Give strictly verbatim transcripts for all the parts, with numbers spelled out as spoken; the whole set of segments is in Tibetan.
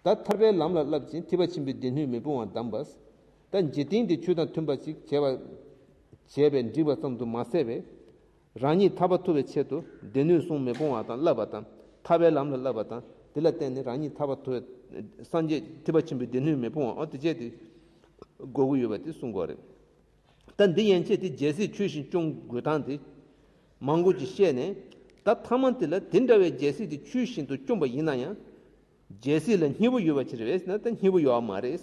ད་ཐར་པའི་ལམ་ལ་བསླབ་ཅིང་ཐེག་པ་ཆེན་པོའི་སྡེ་སྣོད་མེད་པ་བ་གདམས་པ། ད་འཇིག་རྟེན་འདི་ཆོས་དང་མཐུན་པ་ཞིག་བྱས་པ་བྱས་པས་འགྲིག་པ་ཙམ་དུ་མ་ཟད་པས། རང་ཉིད་ཐར་པ་ཐོབ་པའི་ཆེད་དུ་སྡེ་སྣོད་གསུམ་མེད་པ་བ་དང་བསླབ་པ་དང་ཐར་པའི་ལམ་ལ་བསླབ་པ་དང་དེ་ལ་བརྟེན་ནས་རང་ཉིད་ཐར་པ་ཐོབ་པའི་སངས་རྒྱས་ཐེག་པ་ཆེན་པོའི་སྡེ་སྣོད་མེད་པ་བ་ཨོ་དེ་བྱས་ཏེ་དགོས་ཀྱི་ཡོད་པ་དེ་གསུང་དགོས་རེད། ད་འདི་ཡན་ཆད་དེ་རྒྱལ་སྲིད་ཆོས་བཞིན་སྐྱོང་དགོས་སྟངས་དེ་མང་པོ་ཅིག་བཤད་ནས། ད་ཐ་མ་དེ་ལ་དེ་འདྲ་བའི་རྒྱལ་སྲིད་དེ་ཆོས་བཞིན་དུ་སྐྱོང་པ་ཡིན་ན་ཡང་། རྒྱལ་སྲིད་ལ་སྙིང་པོ་ཡོད་པ་ཅི་རེད་ཟེར་ན་ད་སྙིང་པོ་ཡོད་མ་རེད།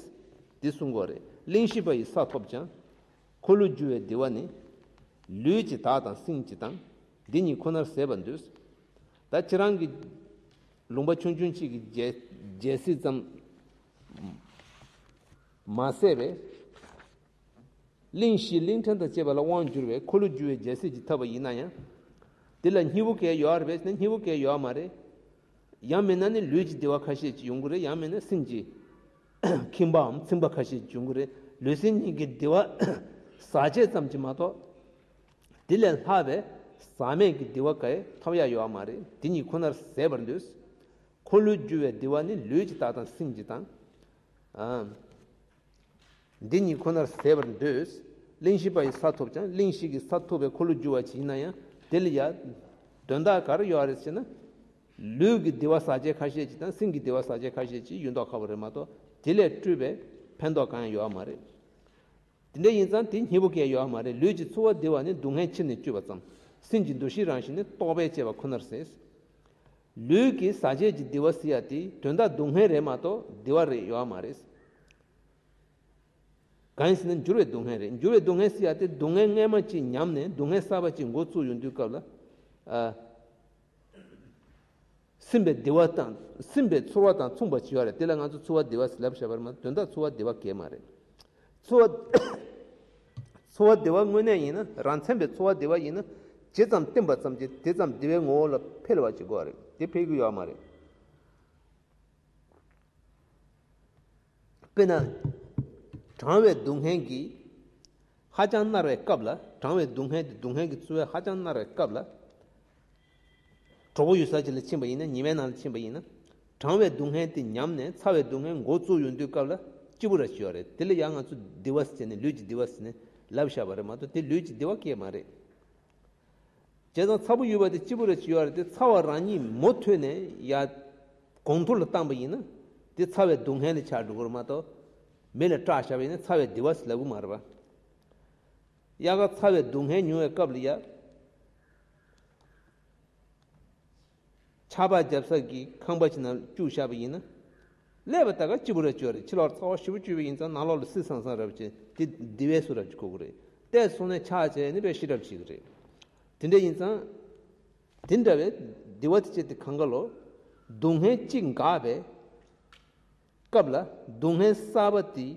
དེ་གསུང་དགོས་རེད། གླིང་བཞི་པ་ཡི་ས་ཐོབ་ཀྱང་། འཁོར་ལོས་སྒྱུར་བའི་བདེ་བ་ནི། ལུས་ཀྱི་བདག་དང་སེམས་ཀྱི་དང་། འདི་གཉིས་ཁོ་ནར་ཟད་པར་འདོད། ད་ཁྱེད་རང་གི་ལུང་པ་ཆུང་ཆུང་གཅིག་གི་རྒྱལ་རྒྱལ་སྲིད་ཙམ་མ་ཟད་པས། གླིང་བཞི་གླིང་ཕྲན་དང་བཅས་པ་ལ་དབང་བསྒྱུར་བའི་འཁོར་ལོས་སྒྱུར་བའི་རྒྱལ་སྲིད་ཀྱི་ཐོབ་པ་ཡིན་ན་ཡང་། དེ་ལ་སྙིང་པོ་གལ་ཡོད་རེད་པས་ཟེར་ན་སྙིང་པོ་གལ་ཡོད་མ་རེད། ཡང་མིན་ན་ནི་ལུས་ཀྱི་བདེ་བ་ཁ་ཤས་ཅིག་ཡོང་གི་རེད། ཡང་མིན་ན་སེམས་ཀྱི་ཁེངས་པའམ་ཚིམ་པ་ཁ་ཤས་ཅིག་ཡོང་གི་རེད། ལུས་སེམས་གཉིས་ཀྱི་བདེ་བ་ཟག་བཅས་ཙམ་གྱིས་མ་གཏོགས། དེ་ལས་ལྷག་པའི་ཟག་མེད་ཀྱི་བདེ་བ་གང་ཡང་ཐོབ་ཡ་ཡོད་མ་རེད། དེ་གཉིས་ཁོ་ནར་ཟད་པར་འདོད། འཁོར་ལོས་སྒྱུར་བའི་བདེ་བ་ནི་ལུས་ཀྱི་བདག་དང་སེམས་ཀྱི་དང་། ཨ། འདི་གཉིས་ཁོ་ནར་ཟད་པར་འདོད། གླིང་བཞི་པ་ཡི་ས་ཐོབ་ཀྱང་གླིང་བཞི་གི་ས་ཐོབ་པའི་འཁོར་ལོས་སྒྱུར་བ་ཅིག་ཡིན་ན་ཡང་དེ་ལ་ཡང་དོན་དག་ག་རེ་ཡོད་རེད་ཟེར་ན། ལུས་ཀྱི་བདེ་བ་ཟག་བཅས་ཁ་ཤས་ཅིག་དང་སེམས་ཀྱི་བདེ་བ་ཟག་བཅས་ཁ་ཤས་ཅིག་ཡོད་མདོག་ཁ་པོ་རེད་མ་གཏོགས་དེ་ལས་སྤྲོས་པའི་ཕན་ཐོགས་གང་ཡང་ཡོད་མ་རེད། དེ་འདྲ་ཡིན་ཙང་དེ་སྙིང་པོ་གང་ཡང་ཡོད་མ་རེད། ལུས་ཀྱི་ཚོར་བ་བདེ་བ་ནི་སྡུག་བསྔལ་ཕྱིར་ནི་གཅོད་པ་ཙམ། སེམས་ཀྱི་འདུ་ཤེས་རང་བཞིན་ནི་རྟོག་པས་དཔྱད་པ་ཁོ་ནར་ཟད། ལུས་ཀྱི་ཟག་བཅས་ཀྱི་བདེ་བ་ཟེར་ཡ་དེ་དོན་དག་སྡུག་བསྔལ་རེད་མ་གཏོགས་བདེ་བ་རེད་ཡོད་མ་རེད། གང་ཡིན་ཟེར་ན་འགྱུར་བའི་སྡུག་བསྔལ་རེད། འགྱུར་བའི་སྡུག་བསྔལ་ཟེར་ཡ་དེ་སྡུག་བསྔལ་སྔ་མ་ཅིག་ཉམས་ནས་སྡུག་བསྔལ་གསར་པ་ཅིག་འགོ་བཙུགས་ཡོང་དུས་སྐབས་ལ། ཨ། སེམས་པའི་བདེ་བ་དང་སེམས་པའི་ཚོར་བ་དང་མཚུངས་པ་ཅིག་ཡོད་རེད། དེ་ལ་ང་ཚོ་ཚོར་བ་བདེ་བ་ཟེར་ལབ་བཞག་པ་རེད་མ་གཏོགས་དོན་དག་ཚོར་བ་བདེ་བ་གང་ཡང་མ་རེད། ཚོར་བ་ཚོར་བ་བདེ་བ་དངོས་གནས་ཡིན་ན་རང་མཚན་པའི་ཚོར་བ་བདེ་བ་ཡིན་ན་ཇི་ཙམ་བསྟེན་པ་ཙམ་གྱིས་དེ་ཙམ་བདེ་བའི་ངོ་བོ་ལ་འཕེལ་བ་ཅིག་དགོས་རེད། དེ་འཕེལ་གྱི་ཡོད་མ་རེད། དཔེར་ན། གྲང་བའི་སྡུག་བསྔལ་གྱིས་ཧ་ཅང་མནར་བའི་སྐབས་ལ་གྲང་བའི་སྡུག་བསྔལ་དེ་སྡུག་བསྔལ་གྱི་ཚོར་བས་ཧ་ཅང་མནར་བའི་སྐབས་ལ། གྲོགས་པོ་ཡོད་ས་ཅིག་ལ་ཕྱིན་པ་ཡིན་ན་ཉི་མའི་ནང་ལ་ཕྱིན་པ་ཡིན་ན། གྲང་བའི་སྡུག་བསྔལ་དེ་ཉམས་ནས་ཚ་བའི་སྡུག་བསྔལ་འགོ་བཙུགས་ཡོང་དུས་སྐབས་ལ་སྐྱིད་པོ་ར་ཞིག་ཡོད་རེད། དེ་ལ་ཡང་ང་ཚོ་བདེ་བ་ཟེར་ནས་ལུས་ཀྱི་བདེ་བ་ཟེར་ནས་ལབ་བཞག་པ་རེད་མ་གཏོགས་དེ་ལུས་ཀྱི་བདེ་བ་སྐད་མ་རེད། བྱས་ཙང་ཚ་པོ་ཡོད་པ་དེ་སྐྱིད་པོ་རེད་ཅེས་ཡོད་རེད་དེ་ཚ་བ་རང་ཉིད་མུ་མཐུད་ནས་ཡ་གོང་མཐོར་ལ་བཏང་པ་ཡིན་ན་དེ་ཚ་བའི་སྡུག་བསྔལ་ལ་ཆགས་འགྲོ་གི་རེད་མ་གཏོགས་མི་ལ་སྐྲག་བཞག་པ་ཡིན་ན་ཚ་བའི་བདེ་བ་ཟེར་ལབ་གི་མ་རེད་པ། དབྱར་ཁ་ཚ་བའི་སྡུག་བསྔལ་མྱོང་བའི་སྐབས་ལ་ཡ། ཆར་པ་བརྒྱབ་ས་གི་ཁང་པ་ཅིག་ནང་བཅུག་བཞག་པ་ཡིན་ན། ཀླད་པ་ད་ག་སྐྱིད་པོ་ར་ཅོ་རེད། ཕྱི་ལོགས་ཚ་བ་ཞེ་པོ་སྐྱོ་བ་ཡིན་ཙང་ནང་ལོགས་ལ་བསིལ་སང་སང་རབ་ཅིག་དེ་བདེ་བའི་བཟོ་རབ་ཅིག་གོ་གི་རེད། བལྟས་སོང་ནས་ཆགས་བྱས་ནི་དཔེ་ཤི་རབ་ཅིག་རེད། དེ་འདྲ་ཡིན་ཙང་། དེ་འདྲ་བའི་བདེ་བ་དེ་ཅི་སྟེ་གང་ག་ལོ། སྡུག་བསྔལ་གཅིག་འགག་པའི་སྐབས་ལ་སྡུག་བསྔལ་གསར་པ་དེ་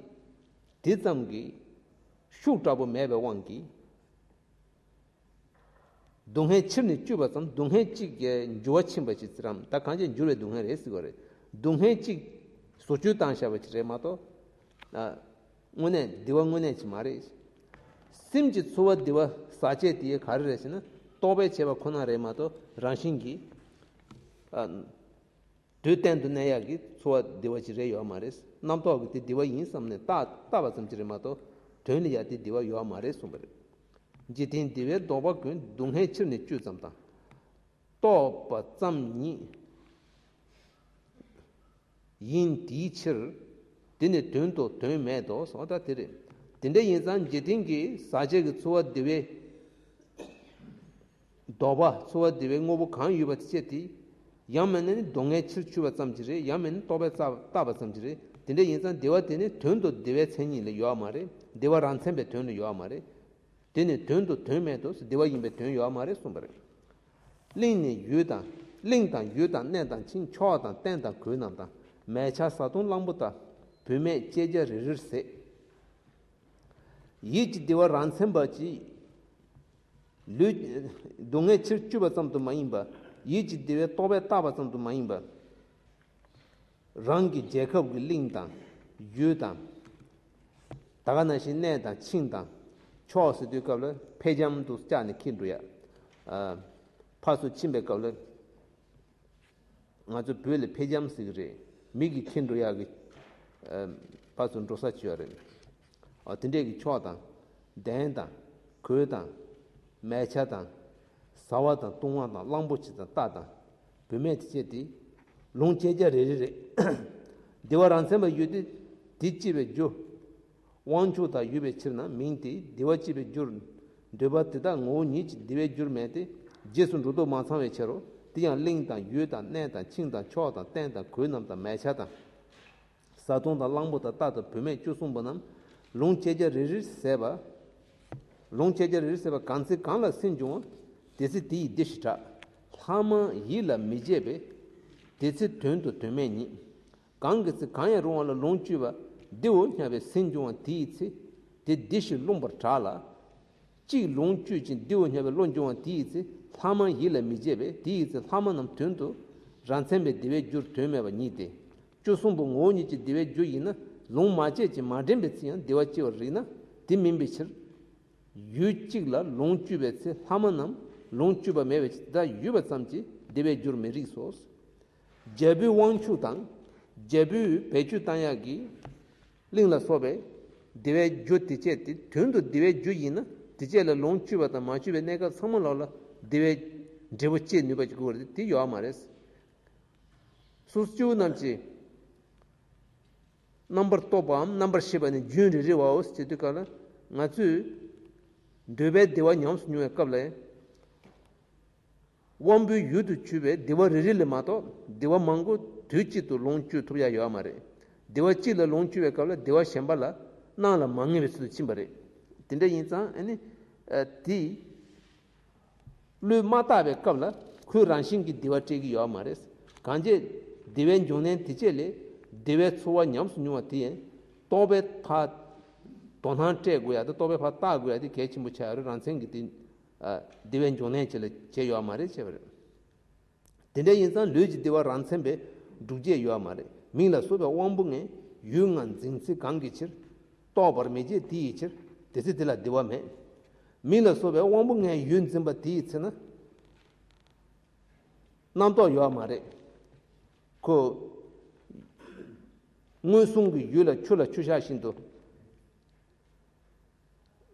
དེ་ཙམ་གྱི་ཤུགས་དྲག་པོ་མེད་པའི་དབང་གིས། སྡུག་བསྔལ་ཕྱིར་ནི་གཅོད་པ་ཙམ། སྡུག་བསྔལ་གཅིག་གི་འགྱུར་བ་ཕྱིན་པ་ཞིག་ཙམ། ད་གང་ཅི་འགྱུར་བའི་སྡུག་བསྔལ་རེད་ཟེར་བ་རེད། སྡུག་བསྔལ་གཅིག་བཟོ་བཅོས་བཏང་བཞག་པ་ཞིག་རེད་མ་གཏོགས། ཨ། དངོས་གནས་བདེ་བ་དངོས་གནས་ཅིག་མ་རེད། སེམས་ཀྱི་ཚོར་བ་བདེ་བ་ཟག་བཅས་དེ་ག་རེ་རེད་ཟེར་ན་རྟོག་པས་བྱས་པ་ཁོ་ན་རེད་མ་གཏོགས་རང་བཞིན་གྱིས། ཨ། དུས་གཏན་དུ་གནས་ཡག་གི་ཚོར་བ་བདེ་བ་ཅིག་རེད་ཡོད་མ་རེད། རྣམ་རྟོག་གིས་དེ་བདེ་བ་ཡིན་བསམ་ནས་བཏགས་བཏགས་པ་ཙམ་ཅིག་རེད་མ་གཏོགས་དོན་ལ་ཡ་དེ་བདེ་བ་ཡོད་མ་རེད་གསུངས་པ་རེད། འཇིག་རྟེན་བདེ་བའི་ལྡོག་པ་ཀུན། སྡུག་བསྔལ་ཕྱིར་ནི་གཅོད་ཙམ་དང་། རྟོགས་པ་ཙམ་ཉིད་ཡིན་དེའི་ཕྱིར། དེ་ནི་དོན་དུ་དོན་མེད་དོ། སོ་ད་དེ་རེད། དེ་འདྲ་ཡིན་ཙང་འཇིག་རྟེན་གྱི་ཟག་བཅས་ཀྱི་ཚོར་བ་བདེ་བའི་ལྡོག་པ་ཚོར་བ་བདེ་བའི་དངོས་པོ་གང་ཡོད་པ་དེ་སྤྱད་དེ། ཡང་མིན་ན་ནི་སྡུག་བསྔལ་ཕྱིར་གཅོད་པ་ཙམ་གྱིས་རེད། ཡང་མིན་ན་རྟོག་པས་བཏགས་བཏགས་པ་ཙམ་གྱིས་རེད། དེ་འདྲ་ཡིན་ཙང་བདེ་བ་དེ་ནི་དོན་དུ་བདེ་བའི་མཚན་ཉིད་ལ་ཡོད་མ་རེད། བདེ་བ་རང་མཚན་པའི་དོན་ལ་ཡོད་མ་རེད། དེ་ནི་དོན་དུ་དོན་མེད་དོ། བདེ་བ་ཡིན་པའི་དོན་ཡོད་མ་རེད་གསུངས་པ་རེད། གླིང་ནི་ཡུལ་དང་། གླིང་དང་ཡུལ་དང་གནས་དང་ཆིངས། ཕྱོགས་དང་རྟེན་དང་གོས་རྣམས་དང་། མལ་ཆ་བཟའ་བཏུང་གླང་པོ་དག། བུད་མེད་བཅད་རྒྱ་རེ་རེར་ཟད། ཡིད་ཀྱི་བདེ་བ་རང་མཚན་པ་ཅིག་ལུས། སྡུག་བསྔལ་ཕྱིར་གཅོད་པ་ཙམ་དུ་མ་ཡིན་པ། ཡིད་ཀྱི་བདེ་བའི་རྟོག་པས་བཏགས་པ་ཙམ་དུ་མ་ཡིན་པ། རང་གི་རྒྱལ་ཁབ་ཀྱི་གླིང་དང་། ཡུལ་དང་། ད་ག་ནང་བཞིན་གནས་དང་ཆིངས་དང་། ཕྱོགས་ཟེར་དུས་སྐབས་ལ་ཕེབས་རྒྱམ་དུ་བཅར་ནས་འཁྱེར་འགྲོ་ཡ། ཨ། ཕར་ཚུར་ཕྱིན་པའི་སྐབས་ལ། ང་ཚོ་བོད་ལ་ཕེབས་རྒྱམ་ཟེར་གི་རེད། མིག་གིས་ཁེངས་འགྲོ་ཡག་གི་ཨ་ཕར་ཚུར་འགྲོ་ས་ཅིག་ཡོད་རེད། ཨ་དེ་འདྲས་ཀྱི་ཕྱོགས་དང་། གདན་དང་། གོས་དང་། མལ་ཆ་དང་། བཟའ་བ་དང་བཏུང་བ་དང་། གླང་པོ་ཆེ་དང་། རྟ་དང་། བུད་མེད་དེ་བཅས་ཏེ། ལུང་བཅད་རྒྱ་རེ་རེ་རེ། བདེ་བ་རང་མཚན་པ་ཡོད་དེ། དེ་སྐྱེ་བའི་རྒྱུ། དབང་ཕྱུག་དག་ཡོད་པའི་ཕྱིར་ན། མིང་དེས་བདེ་བ་སྐྱེ་བའི་རྒྱུར་འདོད་པ་དེ་དག་ངོ་བོ་ཉིད་ཀྱིས་བདེ་བའི་རྒྱུར་མེད་དེ། རྗེས་སུ་འགྲོ་ལྡོག་མ་ཚང་བའི་ཕྱིར་རོ། དེ་ཡང་གླིང་དང་། ཡུལ་དང་། གནས་དང་། ཁྱིམ་དང་། ཕྱོགས་དང་། རྟེན་དང་། གོས་རྣམས་དང་། མལ་ཆ་དང་། བཟའ་བཏུང་དང་། གླང་པོ་དང་། རྟ་དང་། བུད་མེད་བཅུ་གསུམ་པོ་རྣམས། ལུང་བཅད་རྒྱ་རེ་རེར་ཟད་པ། ལུང་བཅད་རྒྱ་རེ་རེར་ཟད་པ། གང་ཚེ་གང་ལ་སེམས་བྱུང་བ། དེ་ཚེ་དེ་ཡི་བདེ་ཞེས་གྲགས། ལྷག་མ་ཡིད་ལ་མི་བྱེད་པས། དེ་ཚེ་དོན་དུ་དོན་མེད་ཉིད། གང་གི་ཚེ་གང་ཡང་རུང་བ་ལ་ལོངས་སྤྱོད་པ་བདེའོ་སྙམ་པའི་སེམས་བྱུང་བ་དེ་ཡི་ཚེ། དེ་བདེ་ཞིང་རློམ་པར་གྲགས་ལ། གཅིག་ལོངས་སྤྱོད་ཅིང་བདེའོ་སྙམ་པའི་བློ་འབྱུང་བ་དེ་ཡི་ཚེ། ལྷག་མ་ཡིད་ལ་མི་བྱེད་པས། དེ་ཡི་ཚེ་ལྷག་མ་རྣམས་དོན་དུ་རང་མཚན་པའི་བདེ་བའི་རྒྱུར་དོན་མེད་པ་ཉིད་དེ། བཅུ་གསུམ་པོ་ངོ་བོ་ཉིད་ཀྱི་བདེ་བའི་རྒྱུ་ཡིན་ན། ལུང་མ་བཅད་ཅིང་མ་འདྲེན་པའི་ཚེ་ཡང་བདེ་བ་སྐྱེ་བར་རིགས་ན་དེ་མིན་པའི་ཕྱིར། ཡུལ་གཅིག་ལ་ལོངས་སྤྱོད་པའི་ཚེ་ལྷག་མ་རྣམས་ལོངས་སྤྱོད་པ་མེད་པའི་ཕྱིར། ད་ཡོད་པ་ཙམ་གྱིས་བདེ་བའི་རྒྱུར་མི་རིགས་སོ། རྒྱལ་པོའི་དབང་ཕྱུག་དང་། རྒྱལ་པོས་བེད་སྤྱོད་བཏང་ཡག་གི་གླིང་ལ་སོགས་པའི་བདེ་བའི་རྒྱུ་དེ་བཅས་ཏེ། དོན་དུ་བདེ་བའི་རྒྱུ་ཡིན་ན། དེ་བཅས་ལ་ལོངས་སྤྱོད་པ་དང་མ་སྤྱོད་པའི་གནས་སྐབས་ཚང་མ་ལོག་ལ་བདེ་བའི་འབྲས་བུ་སྐྱེ་ནུས་པ་ཞིག་དགོས་པ་རེད། དེ་ཡོད་མ་རེད། སོ་སོ་སྐྱེ་བོ་རྣམས་ཀྱི་རྣམ་པར་རྟོག་པའམ་རྣམ་པར་ཤེས་པ་ནི་རྒྱུན་རེ་རེའོ་ཞེས་དུས་སྐབས་ལ། ང་ཚོས་འདོད་པའི་བདེ་བ་ཉམས་སུ་མྱོང་བའི་སྐབས་ལ། དབང་པོའི་ཡུལ་དུ་གྱུར་པའི་བདེ་བ་རེ་རེ་ལས་མ་གཏོགས། བདེ་བ་མང་པོ་དུས་གཅིག་ཏུ་ལོངས་སྤྱོད་ཐུབ་ཡ་ཡོད་མ་རེད། བདེ་བ་གཅིག་ལ་ལོངས་སྤྱོད་པའི་སྐབས་ལ། བདེ་བ་གཞན་པ་ལ་སྣང་ལ་མ་ངེས་པའི་ཚུལ་དུ་ཕྱིན་པ་རེད། དེ་འདྲ་ཡིན་ཙང་ཨ་ནི། ཨ་དེ། བློས་མ་བཏགས་པའི་སྐབས་ལ་ཁོས་རང་བཞིན་གྱིས་བདེ་བ་སྤྲད་ཀྱི་ཡོད་མ་རེད། གང་བྱས་བདེ་བའི་འབྱུང་གནས་དེ་བཅས་ལས་བདེ་བའི་ཚོར་བ་ཉམས་སུ་མྱོང་བ་དེ་ཡང་རྟོག་པས་ཕར་དོ་སྣང་སྤྲད་དགོས་ཡ་དང་། རྟོག་པས་ཕར་བལྟ་དགོས་ཡ་དེ་གལ་ཆེན་པོ་ཆགས་ཡོད་རེད། རང་མཚན་གྱིས་དེ་ཨ་བདེ་བའི་འབྱུང་གནས་ཅིག་ལ་བྱས་ཡོད་མ་རེད། བྱས་པ་རེད། དེ་འདྲ་ཡིན་ཙང་ལུས་ཀྱི་བདེ་བ་རང་མཚན་པས་སྒྲུབ་བྱེད་ཡོད་མ་རེད། མིང་ལ་སོགས་པའི་དབང་པོ་ལྔའི་ཡུལ་ལྔ་འཛིན་ཚུལ་གང་གི་ཕྱིར། རྟོགས་པར་མི་བྱེད་དེ་ཡི་ཕྱིར། དེ་ཚེ་དེ་ལ་བདེ་བ་མེད། མིང་ལ་སོགས་པའི་དབང་པོ་ལྔའི་ཡུལ་འཛིན་པ་དེ་ཡི་ཚེ་ན། རྣམ་རྟོག་ཡོད་མ་རེད། ཁོ་མངོན་སུམ་གྱི་ཡུལ་ལ་ཆུ་ལ་ཆུ་བཞག་བཞིན་དུ།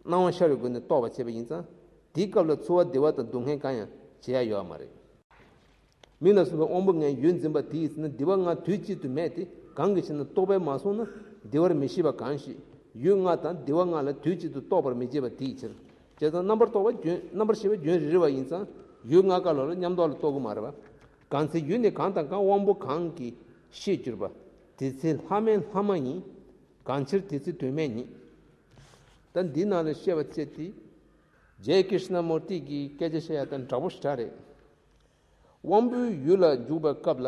སྣང་བ་ཤར་བའི་སྒོ་ནས་རྟོགས་པར་བྱེད་པ་ཡིན་ཙང་། དེའི་སྐབས་ལ་ཚོར་བ་བདེ་བ་དང་སྡུག་བསྔལ་གང་ཡང་བྱེད་ཡ་ཡོད་མ་རེད། མིང་ལ་སོགས་པའི་དབང་པོ་ལྔའི་ཡུལ་འཛིན་པ་དེ་ཡི་ཚེ་ན། བདེ་བ་ལྔ་དུས་གཅིག་ཏུ་མེད་དེ། གང་གི་ཕྱིར་ན་རྟོག་པས་མ་བཟུང་ན་བདེ་བར་མི་ཤེས་པ་གང་ཞིག། ཡུལ་ལྔ་དང་བདེ་བ་ལྔ་ལ་དུས་གཅིག་ཏུ་རྟོགས་པར་མི་བྱེད་པ་དེའི་ཕྱིར། བྱས་ཙང་རྣམ་པར་རྟོག་པ་རྒྱུན། རྣམ་པར་ཤེས་པ་རྒྱུན་རེ་རེ་བ་ཡིན་ཙང་། ཡུལ་ལྔ་ཀ་ལོ་ལ་མཉམ་དུ་ལ་རྟོགས་ཀྱི་མ་རེད་པ། གང་ཚེ་ཡུལ་ནི་གང་དང་གང་། དབང་པོ་གང་གིས་ཤེས་གྱུར་པ། དེ་ཚེ་ལྷག་མའི་ལྷག་མ་ཡིན། གང་ཕྱིར་དེ་ཚེ་དོན་མེད་ཉིད། ད་འདི་ནང་ལ་བཤད་པ་བྱས་ཏེ། ཇེ་ཀྲིཤ་ན་མུར་ཏི་གི་སྐད་ཆ་བཤད་ཡ་དང་འདྲ་པོ་ཞེ་དྲག་རེད། དབང་པོའི་ཡུལ་ལ་འཇུག་པའི་སྐབས་ལ།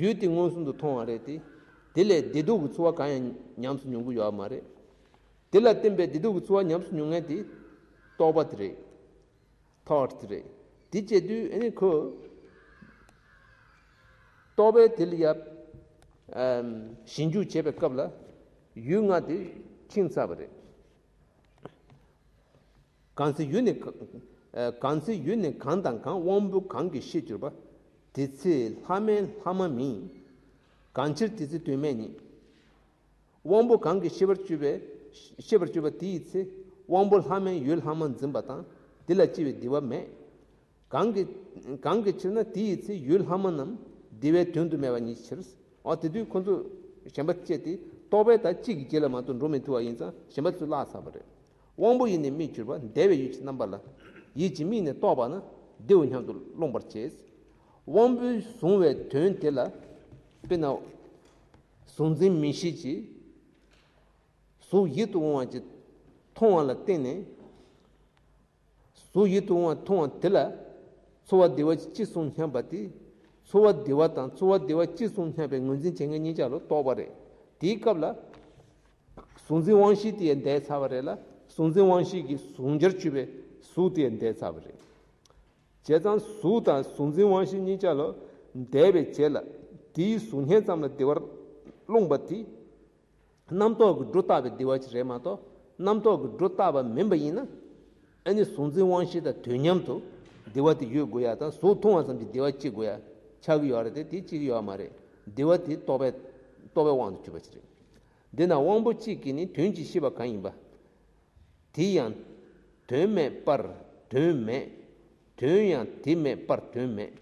ཡུལ་དེ་མངོན་སུམ་དུ་མཐོང་བ་རེད་དེ། དེ་ལས་བདེ་སྡུག་གི་ཚོར་བ་གང་ཡང་ཉམས་སུ་མྱོང་གི་ཡོད་མ་རེད། དེ་ལ་བརྟེན་པའི་བདེ་སྡུག་གི་ཚོར་བ་ཉམས་སུ་མྱོང་མཁན་དེ་རྟོག་པ་དེ་རེད། ཐོཊ་དེ་རེད། དེ་བྱེད་དུས་ཨ་ནི་ཁོ་རྟོག་པས་དེ་ལ་ཡ་ཨམ་ཞིབ་འཇུག་བྱེད་པའི་སྐབས་ལ་ཡུལ་ལྔ་དེ་ཁེངས་ཚར་བ་རེད། གང་ཚེ་ཡུལ་ནི་ག- ཨ་གང་ཚེ་ཡུལ་ནི་གང་དང་གང་། དབང་པོ་གང་གིས་ཤེས་གྱུར་པ། དེ་ཚེ་ལྷག་མའི་ལྷག་མ་མིན། གང་ཕྱིར་དེ་ཚེ་དོན་མེད་ཉིད། དབང་པོ་གང་གིས་ཤེས་པར་གྱུར་པའི། ཤེས་པར་གྱུར་པ་དེ་ཡི་ཚེ། དབང་པོ་ལྷག་མས་ཡུལ་ལྷག་མ་འཛིན་པ་དང་། དེ་ལ་སྐྱེ་བའི་བདེ་བ་མེད། གང་གི- གང་གི་ཕྱིར་ན་དེ་ཡི་ཚེ་ཡུལ་ལྷག་མ་རྣམས་བདེ་བའི་དོན་དུ་མེད་པ་ཉིད་ཕྱིར། འོ་དེ་དུས་ཁོ་ཚོ་གཞན་པ་བཅས་ཏེ་རྟོག་པས་ད་གཅིག་གི་རྗེས་ལ་མ་གཏོགས་འགྲོ་མི་ཐུབ་པ་ཡིན་ཙང་གཞན་པ་ཚོས་བརླག་ཚར་བ་རེད། དབང་པོ་ཡིས་ནི་མིག་གྱུར་པ། འདས་པའི་ཡུལ་གྱི་རྣམ་པ་ལ། ཡིད་ཀྱི་མིག་ནི་རྟོགས་པ་ན། བདེའོ་སྙམ་དུ་རློམ་པར་བྱེད། དབང་པོས་བཟུང་བའི་དོན་དེ་ལ། དཔེར་ན། གཟུགས་འཛིན་མིག་ཤེས་ཀྱིས་གཟུགས་ཡིད་དུ་འོང་བ་ཅིག་མཐོང་བ་ལ་བརྟེན་ནས། གཟུགས་ཡིད་དུ་འོང་བ་མཐོང་བ་དེ་ལ་ཚོར་བ་བདེ་བ་ཅིག་སྐྱེས་སོང་སྙམ་པ་དེ། ཚོར་བ་བདེ་བ་དང་ཚོར་བ་བདེ་བ་སྐྱེས་སོང་སྙམ་པའི་ངོས་འཛིན་བྱེད་མཁན་གཉིས་ཆ་ལ་རྟོག་པ་རེད། དེའི་སྐབས་ལ། གཟུགས་འཛིན་དབང་ཤེས་དེ་ཡང་འདས་ཚར་བ་རེད་ལ། གཟུགས་འཛིན་དབང་ཤེས་ཀྱིས་གཟུང་བྱར་གྱུར་པའི་གཟུགས་དེ་ཡང་འདས་ཚར་བ་རེད། བྱས་ཙང་གཟུགས་དང་གཟུགས་འཛིན་དབང་ཤེས་གཉིས་ཆ་ལ་འདས་པའི་རྗེས་ལ་དེའི་གཟུགས་བརྙན་ཙམ་ལ་བདེ་བར་རློམ་པ་དེ། རྣམ་རྟོག་གི་སྒྲོ་བཏགས་པའི་བདེ་བ་ཅིག་རེད་མ་གཏོགས། རྣམ་རྟོག་གི་སྒྲོ་བཏགས་པ་མིན་པ་ཡིན་ན། ཨ་ནི་གཟུགས་འཛིན་དབང་ཤེས་དང་དུས་མཉམ་དུ་བདེ་བ་དེ་ཡོད་དགོས་ཡ་དང་། གཟུགས་མཐོང་བ་ཙམ་གྱིས་བདེ་བ་སྐྱེ་དགོས་ཡ་ཆགས་ཀྱི་ཡོད་རེད་དེ། དེ་སྐྱེ་གི་ཡོད་མ་རེད། འདི་བ་དེ་རྟོག་པའི་རྟོག་པའི་དབང་དུ་གྱུར་པ་ཅིག་རེད། འདི་ན་དབང་པོ་གཅིག་གིས་ནི་དོན་གྱིས་ཤེས་པ་གང་ཡིན་པ། དེ་ཡང་དོན་མེད་པར་དོན་མེད། དོན་ཡང་དེ་མེད་པར་དོན་མེད།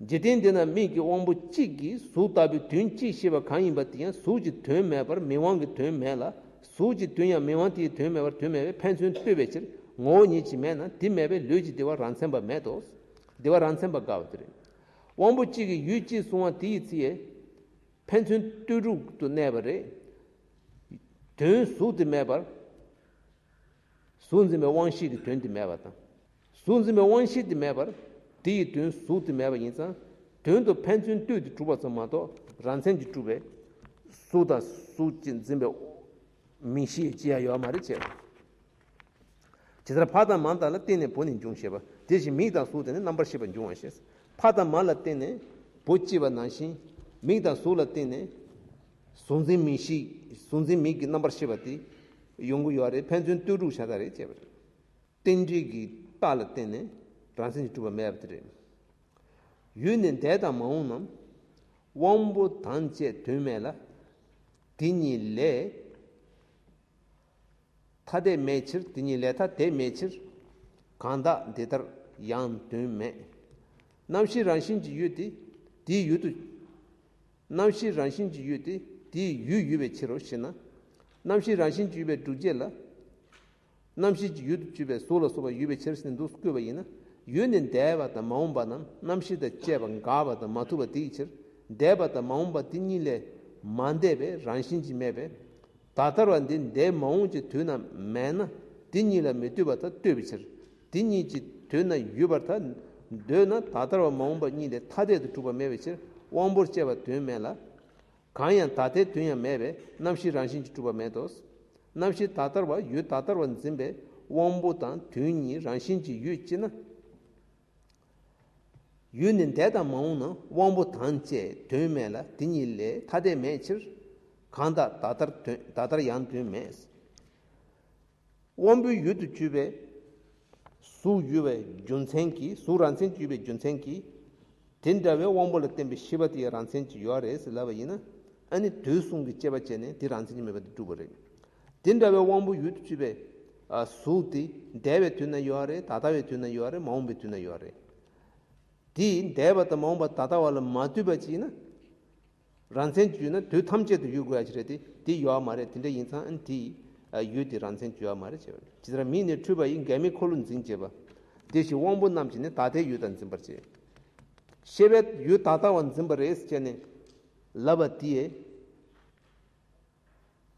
འཇིག་རྟེན་འདི་ན་མིག་གི་དབང་པོ་གཅིག་གིས་གཟུགས་ལྟ་བུའི་དོན་གཅིག་ཤེས་པ་གང་ཡིན་པ་དེ་ཡང་གཟུགས་ཀྱི་དོན་མེད་པར་མིག་དབང་གི་དོན་མེད་ལ། གཟུགས་ཀྱི་དོན་ཡང་མིག་དབང་དེའི་དོན་མེད་པར་དོན་མེད་པས་ཕན་ཚུན་ལྟོས་པའི་ཕྱིར་ངོ་བོ་ཉིད་ཀྱིས་མེད་ན་དེ་མེད་པས་ལུས་ཀྱི་བདེ་བ་རང་མཚན་པ་མེད་དོ། བདེ་བ་རང་མཚན་པ་དགག་པ་དེ་རེད། དབང་པོ་གཅིག་གིས་ཡུལ་གཅིག་གསུང་བ་དེ་ཡི་ཚེ་ཡས། ཕན་ཚུན་ལྟོས་གྲུབ་ཏུ་གནས་པ་རེད། དོན་གཟུགས་དེ་མེད་པར། གཟུགས་འཛིན་པའི་དབང་ཤེས་ཀྱི་དོན་དེ་མེད་པ་དང་། གཟུགས་འཛིན་པའི་དབང་ཤེས་དེ་མེད་པར། དེ་ཡི་དོན་གཟུགས་དེ་མེད་པ་ཡིན་ཙང་། དོན་དུ་ཕན་ཚུན་ལྟོས་ཏེ་གྲུབ་པ་ཙམ་མ་གཏོགས་རང་མཚན་གྱིས་གྲུབ་པའི་གཟུགས་དང་གཟུགས་ཀྱི་འཛིན་པའི་མིག་ཤེས་ཅི་ཡང་ཡོད་མ་རེད་ཅེས། ཇི་ལྟར་ཕ་དང་མ་དག་ལ་བརྟེན་ནས་བུ་ནི་འབྱུང་ཞེས་པ་དེ་བཞིན་མིག་དང་གཟུགས་དེ་ནི་རྣམ་པར་ཤེས་པ་འབྱུང་བ་ཞེས། ཕ་དང་མ་ལ་བརྟེན་ནས་བུ་སྐྱེ་བ་ནང་བཞིན། མིག་དང་གཟུགས་ལ་བརྟེན་ནས་གཟུགས་འཛིན་མིག་ཤེས། གཟུགས་འཛིན་མིག་གི་རྣམ་པར་ཤེས་པ་དེ་ཡོང་གི་ཡོད་རེད། ཕན་ཚུན་ལྟོས་གྲུབ་བྱ་ས་རེད་ཅེས་པ་རེད། རྟེན་འབྲེལ་གྱི་རྟགས་ལ་བརྟེན་ནས་རང་མཚན་གྱིས་གྲུབ་པ་མེད་པ་དེ་རེད། ཡུལ་ནི་འདས་དང་མ་འོངས་རྣམས། དབང་པོ་དང་བཅས་དོན་མེད་ལ། དེ་གཉིས་ལས་ཐ་དད་མེད་ཕྱིར། དེ་གཉིས་ལས་ཐ་དད་མེད་ཕྱིར། གང་དག་འདི་ལྟར་ཡང་དོན་མེད། རྣམ་ཤེས་རང་བཞིན་གྱི་ཡུལ་དེ་དེའི་ཡུལ་དུ། རྣམ་ཤེས་རང་བཞིན་གྱི་ཡུལ་དེ་དེའི་ཡུལ་ཡོད་པའི་ཕྱིར་རོ་ཞེ་ན། རྣམ་ཤེས་རང་བཞིན་གྱི་ཡུལ་པའི་སྒྲུབ་བྱེད་ལ། རྣམ་ཤེས་ཀྱི་ཡུལ་དུ་གྱུར་པའི་གཟུགས་ལ་སོགས་པ་ཡོད་པའི་ཕྱིར་ཟེར་ནས་འདུག་བཀོད་པ་ཡིན་ན། ཡུལ་ནི་འདས་པ་དང་མ་འོངས་པ་རྣམས་རྣམ་ཤེས་དང་བཅས་པ་འགགས་པ་དང་མ་ཐུག་པ་དེའི་ཕྱིར། འདས་པ་དང་མ་འོངས་པ་དེ་གཉིས་ལས་མ་འདས་པའི་རང་བཞིན་གྱིས་མེད་པས། ད་ལྟར་བ་འདི་འདས་མ་འོངས་ཀྱི་དུས་ན་མེད་ན་དེ་གཉིས་ལ་མི་ལྟོས་པར་ཐལ་ལྟོས་པའི་ཕྱིར། དེ་གཉིས་ཀྱི་དུས་ན་ཡོད་པར་ཐལ་འདོད་ན་ད་ལྟར་བ་མ་འོངས་པ་གཉིས་ལས་ཐ་དད་དུ་གྲུབ་པ་མེད་པའི་ཕྱིར་དབང་པོར་བཅས་པ་དོན་མེད་ལ། གང་ཡང་ད་ལྟའི་དོན་ཡང་མེད་པས་རྣམ་ཤེས་རང་བཞིན་གྱིས་གྲུབ་པ་མེད་དོ། རྣམ་ཤེས་ད་ལྟར་བ་ཡུལ་ད་ལྟར་བ་འཛིན་པའི་དབང་པོ་དང་དོན་གཉིས་རང་བཞིན་གྱིས་ཡོད་ཅེ་ན། ཡུལ་ནི་འདས་དང་མ་འོངས་ན་དབང་པོ་དང་བཅས་དོན་མེད་ལ་དེ་གཉིས་ལས་ཐ་དད་མེད་ཕྱིར། གང་དག་ད་ལྟར་དོན་ད་ལྟར་ཡང་དོན་མེད། དབང་པོའི་ཡུལ་དུ་གྱུར་པའི་གཟུགས་ཡོད་པའི་རྒྱུ་མཚན་གྱིས། གཟུགས་རང་མཚན་གྱིས་ཡོད་པའི་རྒྱུ་མཚན་གྱིས། དེ་འདྲ་བའི་དབང་པོ་ལ་བརྟེན་པའི་ཤེས་པ་དེ་ཡང་རང་མཚན་གྱིས་ཡོད་རེད་ཟེར་ལབ་པ་ཡིན་ན། ཨ་ནི་དུས་གསུམ་གྱི་དཔྱད་པ་བྱས་ནས་དེ་རང་མཚན་གྱིས་མེད་པ་དེ་སྒྲུབ་པ་རེད། དེ་འདྲ་བའི་དབང་པོའི་ཡུལ་དུ་གྱུར་པའི་ཨ་གཟུགས་དེ་འདས་པའི་དུས་ན་ཡོད་རེད། ད་ལྟ་བའི་དུས་ན་ཡོད་རེད། མ་འོངས་པའི་དུས་ན་ཡོད་རེད། དེ་འདས་པ་དང་མ་འོངས་པ་ད་ལྟ་བ་ལ་མ་ལྟོས་པ་ཅིག་ཡིན་ན། རང་མཚན་གྱིས་ཡོད་ན་དུས་ཐམས་ཅད་དུ་ཡོད་དགོས་ཡ་ཅིག་རེད་དེ། དེ་ཡོད་མ་རེད། དེ་འདྲ་ཡིན་ཙང་ཨ་ནི་དེ་ཡོད་དེ་རང་མཚན་གྱིས་ཡོད་མ་རེད་ཅེས་པ་རེད། ཇི་ལྟར་མིག་ནི་འཁྲུལ་པ་ཡི་འགལ་མེའི་འཁོར་ལོ་འཛིན་ཅེས་པ། དེ་བཞིན་དབང་པོ་རྣམས་ཀྱིས་ནི་ད་ལྟའི་ཡུལ་དང་འཛིན་པར་བྱེད། ཤེས་པས་ཡུལ་ད་ལྟ་བ་འཛིན་པ་རེད་ཅེས་ནས་ལབ་པ་དེས།